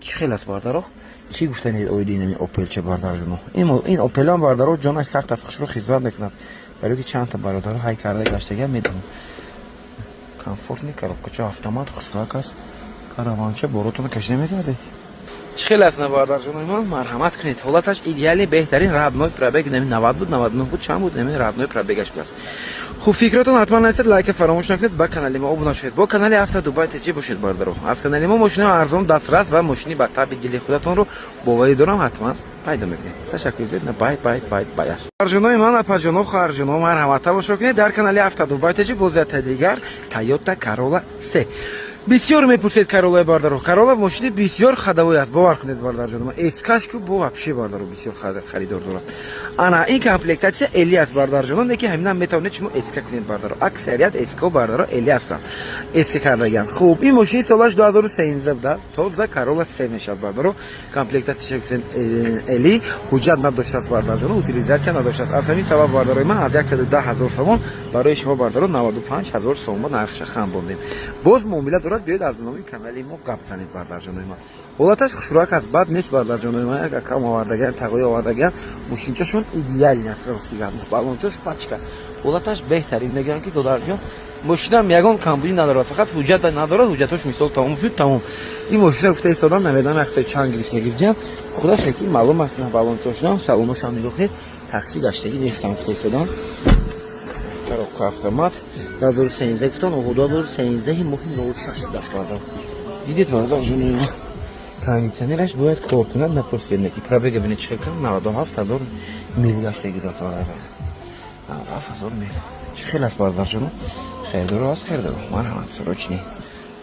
чӣ хел аст, бардаро. Чӣ гуфтанед оиди инами Опелча, бардарҷоно? Ин Опелам, бардаро, ҷонаш сахт аст, хушрӯ хизмат мекунад, барои ки чандта бародаро ҳай карда гаштага медонам. Комфортный, коробкачо автомат, хушрак аст, караванча боротона кашида мегардед. Чӣ хел аст, бардарҷонои ман? Марҳамат кунед, ҳолаташ идеальный, беҳтарин. Родной пробег нами 90 буд, 99 буд, чанд буд, нами родной пробегаш будааст. Хуб, фикротон ҳатман нависед, лайка фаромӯш накунед, ба канали мо обуна шавед, бо канали Авто Дубай ТЖ бошед, бардаро. Аз канали мо мошинаи арзон, дастрас ва мошини ба таби дили худатонро, боварӣ дорам, ҳатман пайдо мекунед. Ташаккур зиёд. Бай бай бай бай. Арҷонои ман, апаҷоно, хоҳарҷоно, марҳамат, тамошо кунед дар канали Авто Дубай ТЖ боз якта дигар Тойота Карола С. Бисёр мепурсед Каролаи, бардаро. Карола мошини бисёр ходовой аст, бовар кунед, бардарҷоно. Эскашку бо вообще, бардаро, бисёр харидор дорад. Ана ин комплектация LE аст, бардарҷоно, неки ҳаминам метавонед шумо СК кунед, бардаро. Аксарият СК, бардаро, LE ҳастанд, СК кардагианд. Хуб, ин мошини солаш 2013 будааст, тоза Карола С мешавад, бардаро. Комплектация LE, ҳуҷҷат надоштааст, бардарҷоно, утилизация надоштааст. Аз ҳамин сабаб, бардарои ман, аз 110 ҳазор сомон барои шумо, бардаро, 95 ҳазор сомон нархша хам бондем. Боз муомила дорад, биёед, аз номи канали мо гап занед, бардарҷонои ман. Ҳолаташ хушрак аст, бад нест, бардарҷонои ман. Як акам овардагиам, тағои овардагиам, мошинчашон идеальный аст, рости гап, балончош пачка, ҳолаташ беҳтарин. Мегӯям, ки додарҷон, мошинам ягон камбудӣ надорад, фақат ҳуҷҷат надорад, ҳуҷҷатош мисол тамом шуд, тамом. Ин мошина, гуфта истодам, намедонам, як чанд гирифта гирифтиам, худаш ки маълум аст. Балончошнам, салоношам нигоҳ кунед, такси гаштагӣ нестам, гуфта истодам. Коробка автомат, 2013 гуфтан, 2013 моҳи 06 даст кардам. Дидед, бародарҷони, кондиционераш бояд кор кунад, напурсед, ки пробега бинед, чӣ хел кам, 97 ҳазор мил гаштагӣ дод, 97 ҳазор мил. Чӣ хел аст, бародарҷоно? Хелдоро аст, хелдоро, марҳамат, срочный.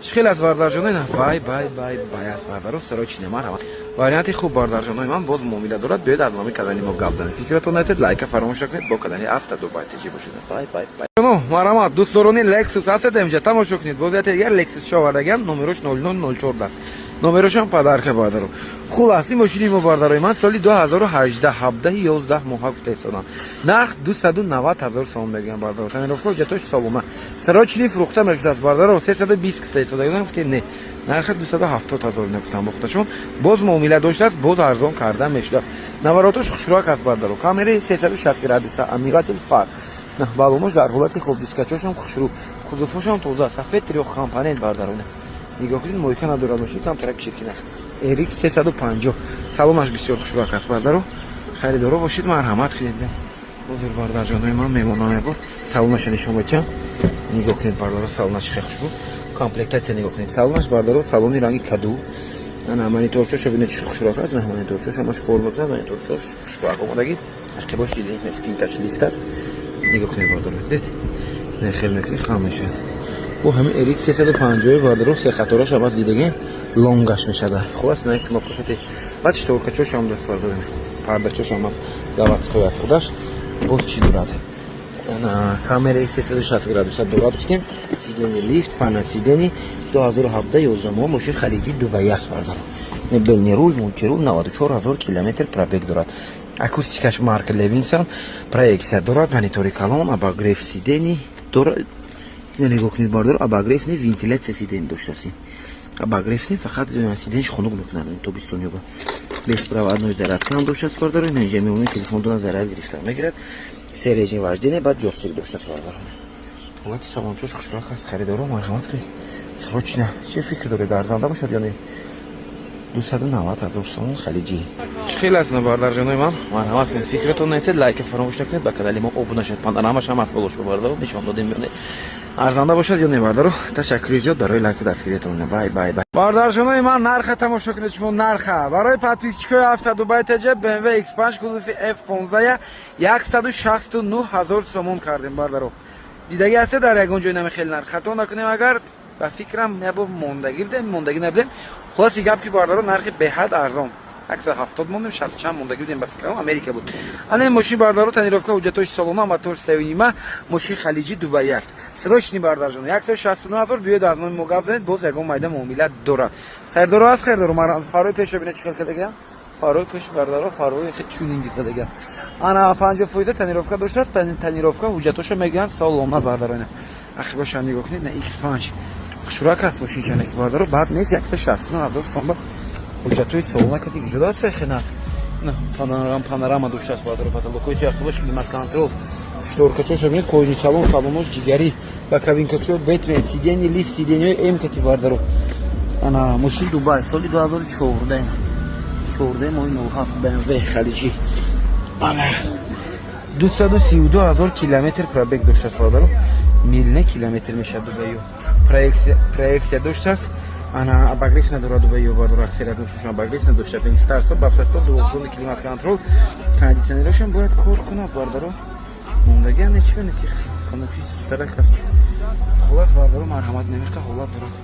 Чӣ хел аст, бародарҷоно? Ина бай бай бай бай аст, бардаро, срочный, марҳамат. Варианти хуб, бардарҷонои ман, боз муомила дорад. Биёед, аз номи канали мо гап занед. Фикратон нестед, лайка фаромӯш накунед, бо канали Авто Дубай ТЖ бошед. Бай, бай, бай. Марҳамат, дӯстдорони Lexus ҳастед, инҷа тамошо кунед. Боз яте дигар Lexus шовардагиам, номерош 0004 аст. Номерошам подарка, бардаро. Хулас, ин мошини мо, бардарои ман, соли 2018, 17, 11 моҳа гуфта истодам. Нарх 290 ҳазор сомон мегӯям, бардаро. Тонировка, ҳуҷҷатош солома. Срочный фурӯхта мешудааст, бардаро. 320 гуфта истодагиам, гуфтем не. Нархи 270 ҳазор нагуфтам бохташон. Боз муомила доштааст, боз арзон карда мешудааст. Наворотош хушрӯяк аст, бардаро. Камераи 360 градуса, омыватель фар. Баллонош дар ҳолати хуб, дискачошам хушрӯ, кузовошам тоза, сафед, трёхкомпонент, бардаро. Нигоҳ кунед, мойка надорад мошин, камтарак чиркин аст. RX 350, салонаш бисёр хушрӯяк аст, бардаро. Харидоро бошед, марҳамат кунед. Ҳозир, бардарҷонои ман, мемонам, ябор салонаша нишон медиҳам. Нигоҳ кунед, бардаро, салонаш хеле хушбу, комплектация нигоҳ кунед. Салонаш, бардаро, салони ранги каду. Ана мониторчоша бинед, чӣ хушрӯяк аст. Мониторчош ҳамаш кор мекунад, мониторчош хушрӯяк омадагӣ. Ақибош дидед, спинкаш лифт аст. Нигоҳ кунед, бардаро, дид, хел мекунед, хам мешавад. Бо ҳамин RX 350, бардаро, се хатораш ҳам аст, дидаген, лонгаш мешада. Хулас, на кнопка хати, баъд шторкачош ҳам даст, бардаро, пардачош ҳам аст, заводской аст худаш. Боз чӣ дорад? Камераи 360 градуса дорад, гуфтем, сиденье лифт, память сидений. 2017, 11 моҳ, мошин халиҷи Дубай аст, бардаро. Мебельный руль, мультируль, 94 ҳазор километр пробег дорад. Акустикаш марка Левинсон, проекция дорад, монитори калон, обогрев сидений дорад. Нигоҳ кунед, бардор, обогрев не, вентиляция сидений доштасин. Обогрев не, фақат сиденьш хунук мекунад тобистонёба. Беспроводной зарядка ҳам доштааст, бардор. Инҷа мемонед, телефонтона заряд гирифта мегирад. Се режим вождения, баъд ҷойстик доштааст, бардор. Ҳолати салончош хушрак аст. Харидоро, марҳамат кунед, срочно. Чӣ фикр доред, арзанда бошад ё не? 290 ҳазор сомон, халиҷӣ. Чӣ хел аст, бардарҷонои ман? Марҳамат кунед, фикратон нестед, лайка фаромӯш накунед, ба канали мо обуна шавед. Панорамаш ҳам аст боло, бардаро, нишон додем ё не, арзанда бошад ё не, бардаро. Ташаккури зиёд барои лайку дастгириятон. Бай, бай, бай. Бардарҷонои ман, нарха тамошо кунед шумо, нарха барои подписчикои Авто Дубай ТЖ. BMW X5 кузови F15 169 ҳазор сомон кардем, бардаро. Дидагӣ ҳасте дар ягон ҷой намехел нарх? Хато накунем агар, ба фикрам, набо мондагӣ будем, мондагӣ набудем. Хулоси гап ки, бардаро, нархи беҳад арзон. 170 мондем, 60 чанд мондагӣ будем, ба фикрам, Америка буд. Ана ин мошин, бардаро, тонировка, ҳуҷҷатҳои солона, мотор сеюнима, мошин халиҷи Дубай аст. Срочный, бардарҷон, 169 ҳазор. Биёед, аз номи мо гап занед, боз ягон майда муомила дорад. Хайрдоро аст, хайрдоро. Фарои пешро бинед, чӣ хел кардагиам, фарои пеш, бардаро, фарои хел тюнинги задагиам. Ана 50% тонировка доштааст, тонировка, ҳуҷҷатҳошо мегӯянд солона, бардаро. Ина ақибаша нигоҳ кунед, на X5 хушрак аст мошинчане ки, бардаро, бад нест. 169 ҳазор сомон, ҳуҷҷатҳои солона кати ҷудо аст. Хе нарх панорама доштааст, бардаро, потолокҳои сиёҳ, климат контроль, шторкачоша бинед, кожаный салон, салонош ҷигарӣ, боковинкачо Бэтмен, сиденье лифт, сиденьеҳои М кати, бардаро. Ана мошин Дубай, соли 2014, 14 моҳи 07, BMW халиҷӣ. Ана 232 ҳазор километр пробег доштааст, бардаро. Мил не, километр мешавад. Дубайё проекция доштааст. Ана обогрев надорад Дубайё, бардаро, аксарият мошиншон обогрев надоштааст. Ин старт-стоп, автостоп, двухзонный климат контроль, кондиционерошам бояд кор кунад, бардаро. Мондагиам нечи ки хунукӣ сустарак аст. Хулас, бардаро, марҳамат, намиқа ҳолат дорад.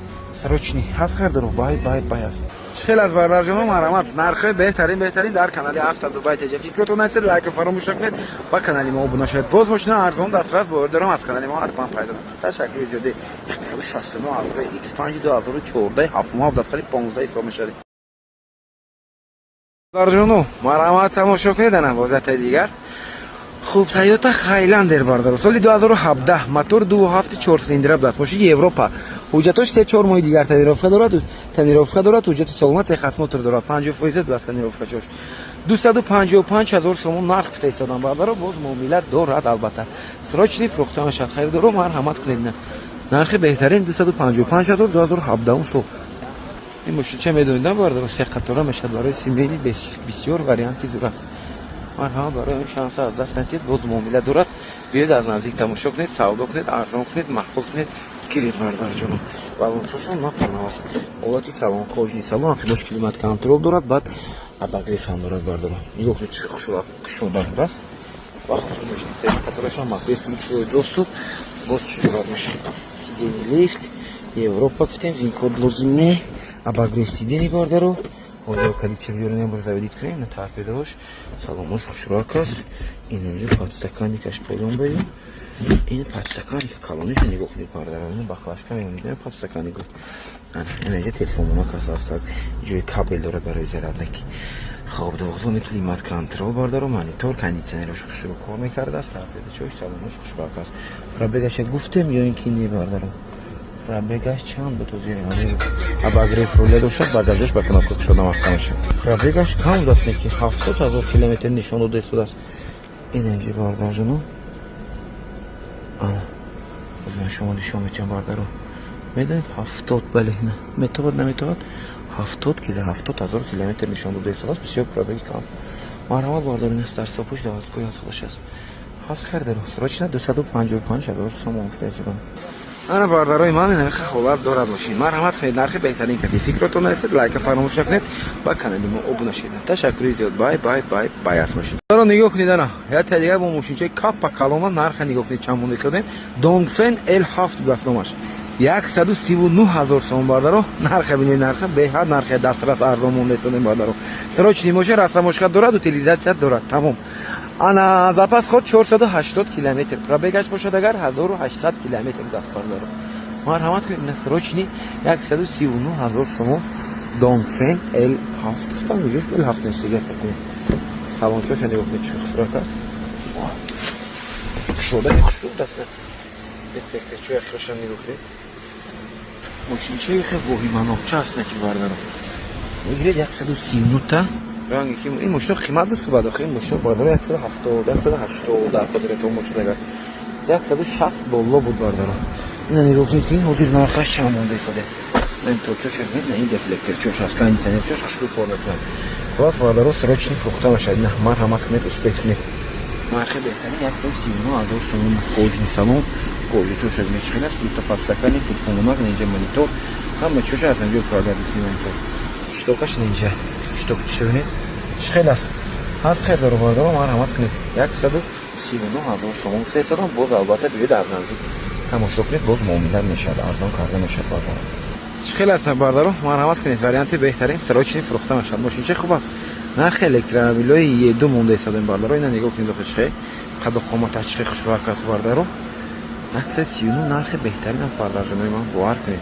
Срочный ҳаст, хайрдоро. Бай, бай, бай аст. Чӣ хел аз, бардарҷоно? Марҳамат, нархҳои беҳтарин, беҳтарин дар канали Авто Дубай ТЖ. Фикротон нестед, лайка фаромӯш накунед, ба канали мо обуна шавед. Боз мошина арзон дастрас бовар дорам, аз канали мо ҳатман пайдо. Ташаккури зиёде. 169 ҳазор X5 2014, 7 моҳ, дастхали 15 ҳисоб мешавад. Бардарҷоно, марҳамат, тамошо кунед. Ана бозатаи дигар хуб, Тойота Хайландер, бардаро, соли 2017, мотор 2.7, 4 цилиндра будааст. Мошини Европа, ҳуҷҷатош 3-4 моҳи дигар тонировка дорад, тонировка дорад, ҳуҷҷати солона, техосмотр дорад, 50% будааст тонировкачош. 255 ҳазор сомон нарх гуфта истодам, бардаро, боз муомила дорад албатта. Срочный фурӯхта мешавад. Харидоро, марҳамат кунед, нархи беҳтарин 255 ҳазор, 2017 сол. Ин мошин ча медонидам, бардаро, се қатора мешавад, барои семейный бисёр варианти зур аст. Марҳамат, барои ин шанса аз даст надиҳед, боз муомила дорад. Биёед, аз наздик тамошо кунед, савдо кунед, арзон кунед, маъқул кунед, гиред, бардарҷоно. Балончошон напанав аст. Ҳолати салон кожаный салон, ақибош климат контроль дорад, баъд обогрев ҳам дорад, бардаро. Нигоҳ кунед, чӣ хушрӯ аст. Қаторашам аст, бесключевой доступ. Боз чӣ дорад мошин? Сиденье лифт, Европа гуфтем, вин-код лозим не, обогрев сидений, бардаро. Ҳозир калидча биёрем, бор заводить кунем. На торпедош, салонош хушрак аст. Ин инҷо подстаканникаш поён барем. Ин подстаканник калониша нигоҳ кунед, бародарон. Ин баклажка мемонед, подстаканник. Ана инҷа телефонмона кас ҳастак, ҷои кабел дора барои зарядник. Хоб, доғзони климат контроль, бардаро, монитор, кондитсионераш хушрӯ кор мекардааст. Торпедочош, салонош хушрак аст. Пробегаша гуфтем ё ин ки не, бардаро? Пробегаш чанд буд? Обогрев руля дошт, багажаш ба кнопка кушода маҳкам мешавад. Пробегаш кам будааст, ки 70 000 километр нишон дода истодааст. Ин инҷи, бардарҷоно, ана боз ман шумо нишон метиҳам, бардаро. Медонед, 70, бале, на метавад, наметавад, 70 000 километр нишон дода истодааст. Бисёр пробеги кам. Марҳамат, бардар, ин аст, дар сопуш заводской аз худаш аст. Ҳаст хардаро, срочно 255 000 сомон гуфта истодам. Ана, бардарои ман, ин ҳолат дорад мошин. Марҳамат кунед, нархи беҳтарин кардӣ. Фикротон нарасед, лайка фаромӯш накунед, ба канали мо обуна шед. Ташаккури зиёд. Бай, бай, бай, бай аст мошин. Баро, нигоҳ кунед, ана яте дигар бо мошинчаи каппа калона. Нарха нигоҳ кунед, чанд монда истодем. Донгфен L7 будаст номаш. 139 000 сомон, бардаро. Нарха бинед, нарха беҳад нархи дастрас, арзон монда истодем, бардаро. Срочный моша, растаможка дорад, утилизация дорад, тамом. Ана запас ход 480 километр, пробегаш бошад агар 1800 километр даст, бардаро. Марҳамат кунед, на срочный 139 ҳазор сомон. Донгфен L7 гуфтам, куҷош L7 нестига кунед. Салончоша нигоҳ кунед, чӣ хушрак аст. Кушода хушрук даст. Дефлекторчоя хушам нигоҳ кунед. Мошинчаи хе воҳиманокча аст, неки, бардаро. Мегиред 139 та ранги ки ин мошино қимат буд, ки баъд охир ин мошино, бардаро, 170, 180 дар хотиратон бошад, агар 160 боло буд, бардаро. Ина нигоҳ кунед, ки ҳозир нархаш чанд монда истода. Ин точош, ин дефлекторчош аст, кондитсионерчош хушрӯ кор мекунад. Хулас, бардаро, срочный фурӯхта мешавад. Ина марҳамат кунед, успеть кунед. Нархи беҳтарин 139 ҳазор сомон. Кожаный салон, кожачош аз мечхел аст, дута подстаканник, телефононак, инҷа монитор, ҳама чоша аз инҷо управлять мекунӣ монитор. Щитокаш инҷа, щиток чиша бинед, чӣ хел аст. Ҳаст хел бардаро, марҳамат кунед. 139 ҳазор сомон гуфта. Боз албатта биёед, аз наздик тамошо кунед, боз муомила мешавад, арзон карда мешавад, бардаро. Чӣ хел аст, бардаро? Марҳамат кунед, варианти беҳтарин, срочный фурӯхта мешавад. Мошинча хуб аст. Нархи электромобилҳои Е2 монда истодем, бардаро. Ина нигоҳ кунед, охи чӣ қаду қоматаш, чӣ хушрак аст, бардаро. 139 нархи беҳтарин аст, бардарҷонои ман, бовар кунед.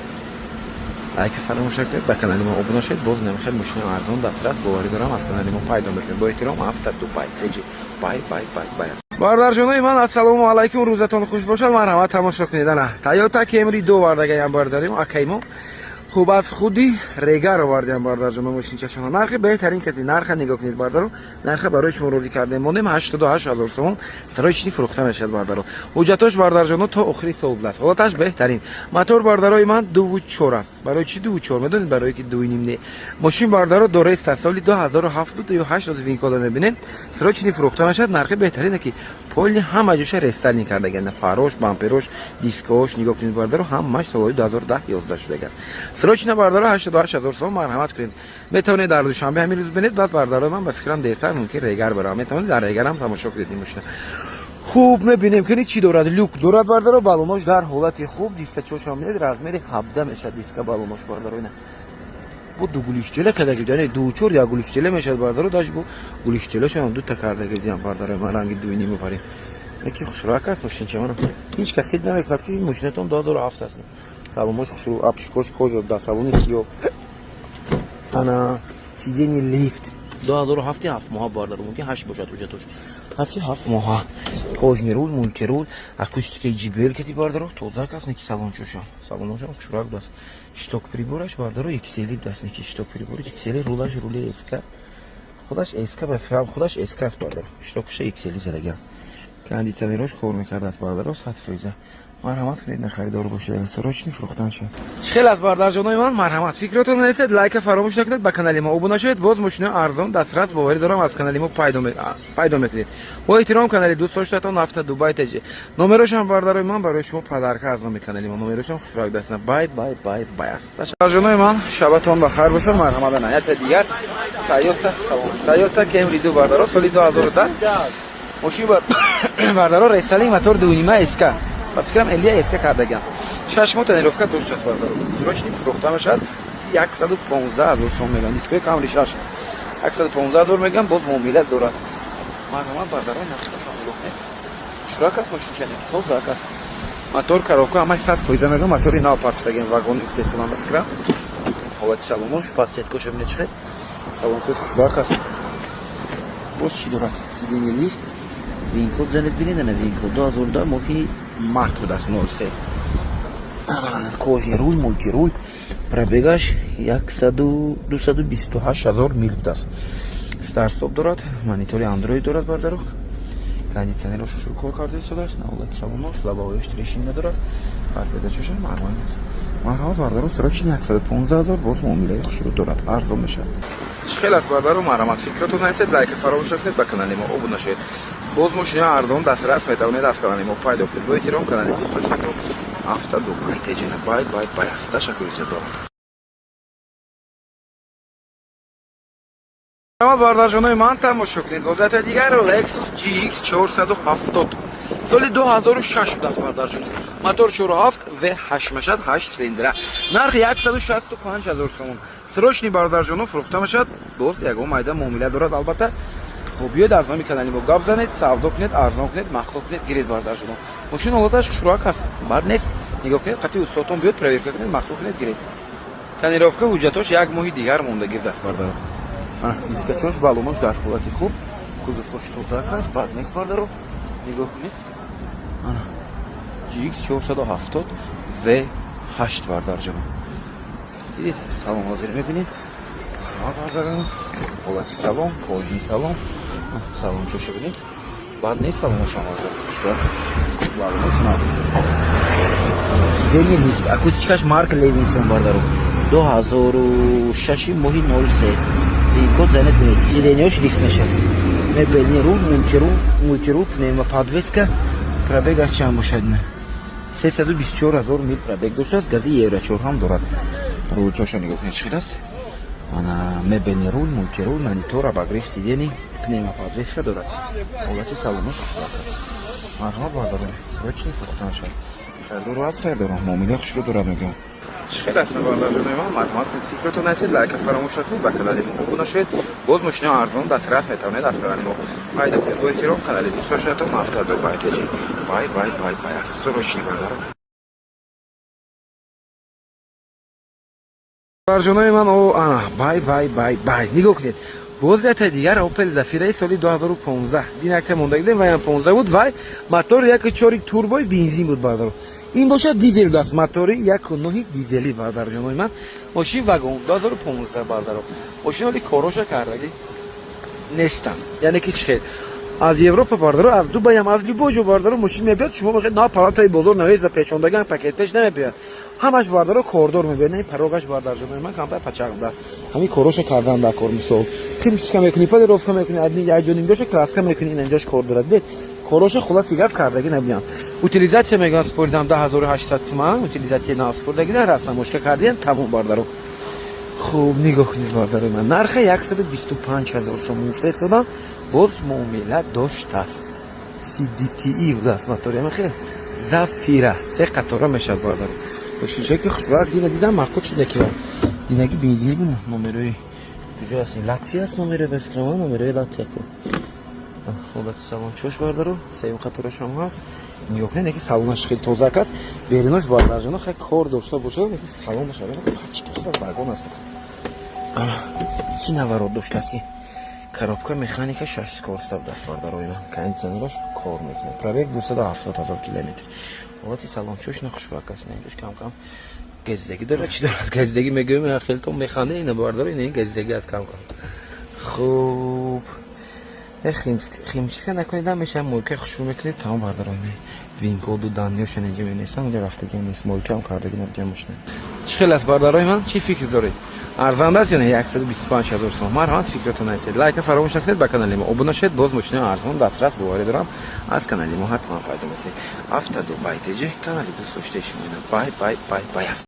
Лайка фаромӯш накунед, ба канали мо обуна шавед. Боз намехел мошина арзон, дастрас, боварӣ дорам, аз канали мо пайдо мекунед. Бо эҳтиром, Авто Дубай Теҷи. Бай, бай, бай, бай. Бародарҷонои ман, ассалому алайкум, рӯзатон хуш бошад. Марҳамат, тамошо кунед, ана Тойота Кемри ду овардагаям, бародарим, акаймо. Хуб, аз худи Регар овардем, бародарҷоно, мошинчашона. Нархи беҳтарин кати. Нарха нигоҳ кунед, бардаро. Нарха барои шумо розӣ кардем, мондем 88 ҳазор сомон. Срочный фурӯхта мешавад, бардаро. Ҳуҷҷатош, бародарҷоно, то охири сол будааст. Ҳолаташ беҳтарин. Мотор, бардарои ман, 2,4 аст. Барои чӣ 2,4, медонед? Барое ки 2,5 не. Мошин, бардаро, дореста, соли 2007 ду ҳашт. Ози винкода мебинем. Срочный фурӯхта мешавад. Нархи беҳтарине, ки полный ҳама ҷоша рестайлинг кардаган, фарош, бамперош, дискош нигоҳ кунед, бардаро, ҳамаш солҳои 2010 11 шудагааст. Срочно, бардаро, 88 ҳазор сом. Марҳамат кунед, метавонед дар Душанбе ҳамин рӯз бинед. Баъд, бардарои ман, ба фикрам, дертар мумкин Регар барам. Метавонед дар Регарам тамошо кунед ин мошина. Хуб, мебинем, ки чӣ дорад. Люк дорад, бардаро, балонош дар ҳолати хуб. Дискачошам бинед, размери 17 мешавад диска, балонош, бардаро. Ина бо ду гулиштела кардаги, яъне 2,4, як гулиштела мешавад, бардаро. Даже бо гулиштелашам дута кардаги дидам, бардаро. Ман ранги дуйни мепарем, яки хушрак аст мошинча. Мана ҳеҷ кас хид намекунад, ки мошинатон 2007 аст. Салонош хушрӯ, обшивкош кожа, дар салони сиёҳ. Ана сиденье лифт, 2007, 7 моҳа, бардаро, мумкин 8 бошад ҳуҷҷатош. Ҳафти 7 моҳа, кожаный руль, мультируль, акустикаи JBL кати, бардаро, тозак аст. Неки салончошам, салоношам хушрак будааст. Щиток прибораш, бардаро, XL будааст, неки щиток прибори XL, рулаш рули СК, худаш СК, ба фикрам худаш СК аст, бардаро. Щитокаша XL задаган, кондитсионерош кор мекардааст, бардаро, 100%. Марҳамат кунед, на харидор бошед, срочный фурӯхтан шуд. Чӣ хел аст, бардарҷонои ман? Марҳамат, фикротон нарасед, лайка фаромӯш накунед, ба канали мо обуна шавед. Боз мошинои арзон, дастрас, боварӣ дорам, аз канали мо пайдо мекунед. Бо эҳтиром, канали дӯстдоштатон Авто Дубай Теҷи. Номерошам, бардарои ман, барои шумо подарка аз номи канали мо. Номерошам хушрак дастна. Бай, бай, бай, бай аст. Бардарҷонои ман, шабатон ба хайр бошад. Марҳамат, ана яте дигар Тойота, салом, Тойота Кемри ду, бардаро, соли 2010 мошин, бардаро, рестайлинг, мотор 2,5 СК, ба фикрам Элия СК кардагам. 6 моҳ тонировка доштааст, бардаро. Срочный фурӯхта мешавад. 115 000 сом мегӯям. Дискои Камри 6 115 000 мегӯям, боз муомила дорад. Марҳамат, бародарон, нархашон нигоҳ кунед. Хушрак аст мошинча, тозак аст. Мотор, коробка ҳамаи 100% мегӯям, мотори нав партофтагем, вагон истеҳсолан ба фикрам. Ҳолати салонош, подсветкоша бинед чӣ хел. Салончош хушрак аст. Боз чӣ дорад? Сиденье лифт, VIN-код занед бинед, ана VIN-код 2010 моҳи март будааст, 03. Кожаный руль, мультируль, пробегаш 228 ҳазор мил будааст. Старт-стоп дорад, монитори Android дорад, бардаро. Кондитсионерош хушрӯ кор карда истодааст, ҳолати салонош, лобовояш трещина надорад, торпедачоша нормально аст. Марҳамат, бардаро, срочный 115 ҳазор, боз муомилаи хушрӯ дорад, арзон мешавад. Чӣ хел аст, бардаро, марҳамат, фикротон нависед, лайка фаромӯш накунед, ба канали мо обуна шавед. Боз мошинаи арзон дастрас метавонед аз канали мо пайдо кунед. Бо эҳтиром, канали дӯстдоштатон Автодубай Теҷена. Бай, бай, бай аст. Ташаккури зиёд дорад. Марҳамат, бародарҷонои ман, тамошо кунед. Вазъияти дигар Lexus GX 470 соли 2006 будааст, бародарҷоно. Мотор 47 V8 мешавад, 8 цилиндра. Нарх 165 ҳазор сомон. Срочный, бародарҷоно, фурӯхта мешавад. Боз ягон майда муомила дорад албатта. Хуб, биёед аз номи канали мо гап занед, савдо кунед, арзон кунед, маҳсул кунед, гиред, бародарҷоно. Мошин ҳолаташ хушрӯак аст, бад нест. Нигоҳ кунед, қатъи устодтон биёд, проверка кунед, маҳсул кунед, гиред. Тонировка ҳуҷҷатош як моҳи дигар монда гирдааст, бародаро. Дискачош, баллонош дар ҳолати хуб, кузовош тозак аст, бад нест, бардаро. Нигоҳ кунед. GX 470 V8, бардарҷоно. Дидед, салон ҳозир мебинем. Бардарон, ҳолати салон, кожаный салон, салончоша бинед. Бад нест салоношам, хушрӯак аст. Баллонош нав. Сиденье лифт, акустикаш Марк Левинсон, бардаро. 2006 моҳи 03. VIN-код занед бинед. Сиденьеош лифт мешавад. Мебельный руль, мультируль, мультируль, пневмоподвеска. Пробегаш чанд бошад? 324 ҳазор мил пробег доштааст, гази Евро 4 ҳам дорад. Рулчоша нигоҳ кунед чӣ хел аст. Ана мебельный руль, мультируль, монитор, обогрев сидений, пневмоподвеска дорад. Ҳолати салонош хушрӯак аст. Марҳамат, бародарон, срочный фурӯхта мешавад. Хайрдору аст, хайрдору, муомилаи хушрӯ дорад мегӯям. Чӣ хел аст, бародарҷонои ман, марҳамат кунед, фикротон нависед, лайка фаромӯш накунед, ба канали мо обуна шавед. Боз мошинаи арзон дастрас метавонед аз канали мо пайдо кунед. Бо эҳтиром, канали дӯстдоштатон Автодубай Теҷи. Бай, бай, бай, бай аст. Срочный, бародарон. Бародарҷонои ман, о, ана, бай, бай, бай, бай. Нигоҳ кунед. Боз якта дигар Opel Zafira соли 2015. Дин якта монда дидем, вай ҳам 15 буд, вай мотор 1.4 турбои бензин буд, бародарон. Ин бошад дизел будааст, мотори 1.9 дизелӣ, бародарҷонои ман. Мошин вагон 2015, бародарон. Мошин ҳоли короша кардагӣ нестам. Яъне ки чӣ хел? Аз Европа, бародаро, аз Дубай ҳам, аз любой ҷо, бародаро, мошин мебиёд, шумо бихед на палатаи бозор навеза печондаган пакет печ намебиёд. Ҳамаш, бародаро, кордор мебиёд. Не порогаш, бародарҷонои ман, камтар пачақ будааст. Ҳамин короша кардан дар кор, мисол. Химчистка мекунӣ, полировка мекунӣ, адни як ҷо нимҷоша краска мекунӣ, ин инҷош кор дорад. Дид, короша хулоси гап кардагӣ набинам. Утилизация мегӯям, споридам 10 800 суман, утилизация нав спордагӣ дар растамошка кардиям, тамом, бародаро. Хуб, нигоҳ кунед, бародарои ман. Нарха 125 ҳазор сомон гуфта истодам, боз муомила доштааст. CDTI будааст мотори, ама хел Зафира се қатора мешавад, бародаро. Мошинчае ки хушбахт дина дидам, маъқул шуда ки динаги бензини бу номерои куҷо аст? Латвия аст номерои, ба фикрам, номерои Латвия ку. Ҳолати салончош, бародаро, сеюм қаторашам ҳаст. Нигоҳ кунед, яки салонаш хеле тозак аст. Беринош, бародарҷоно, хеле кор дошта бошад, яки салонаш пачка вагон аст. Чӣ наворот доштааст? Коробка механика шаш скороста будааст, бародарои ман. Кондитсионераш кор мекунад. Пробег 270 ҳазор километр. Ҳолати салончош нахушбак аст. Инҷош кам-кам газидагӣ дорад. Чӣ дорад? Газидагӣ мегӯем, хелтон механде, ина бародаро, ина газидагӣ аст кам-кам. Хуб. Химчистка накунед мешавад, мойкаи хушрӯ мекунед, тамом, бародарои ман. VIN-коду данныешон инҷа менависам, вале рафтагӣ нест, мойка ҳам кардагӣ набудям мошина. Чӣ хел аст, бародарои ман? Чӣ фикр доред? Арзанда аст ё не? 125 ҳазор сом. Марҳамат, фикратон нависед. Лайка фаромӯш накунед, ба канали мо обуна шавед. Боз мошинаи арзон дастрас, боварӣ дорам, аз канали мо ҳатман пайдо мекунед. Автодубай Теҷи, канали дӯстдоштаи шумо. Бай, бай, бай, бай аст.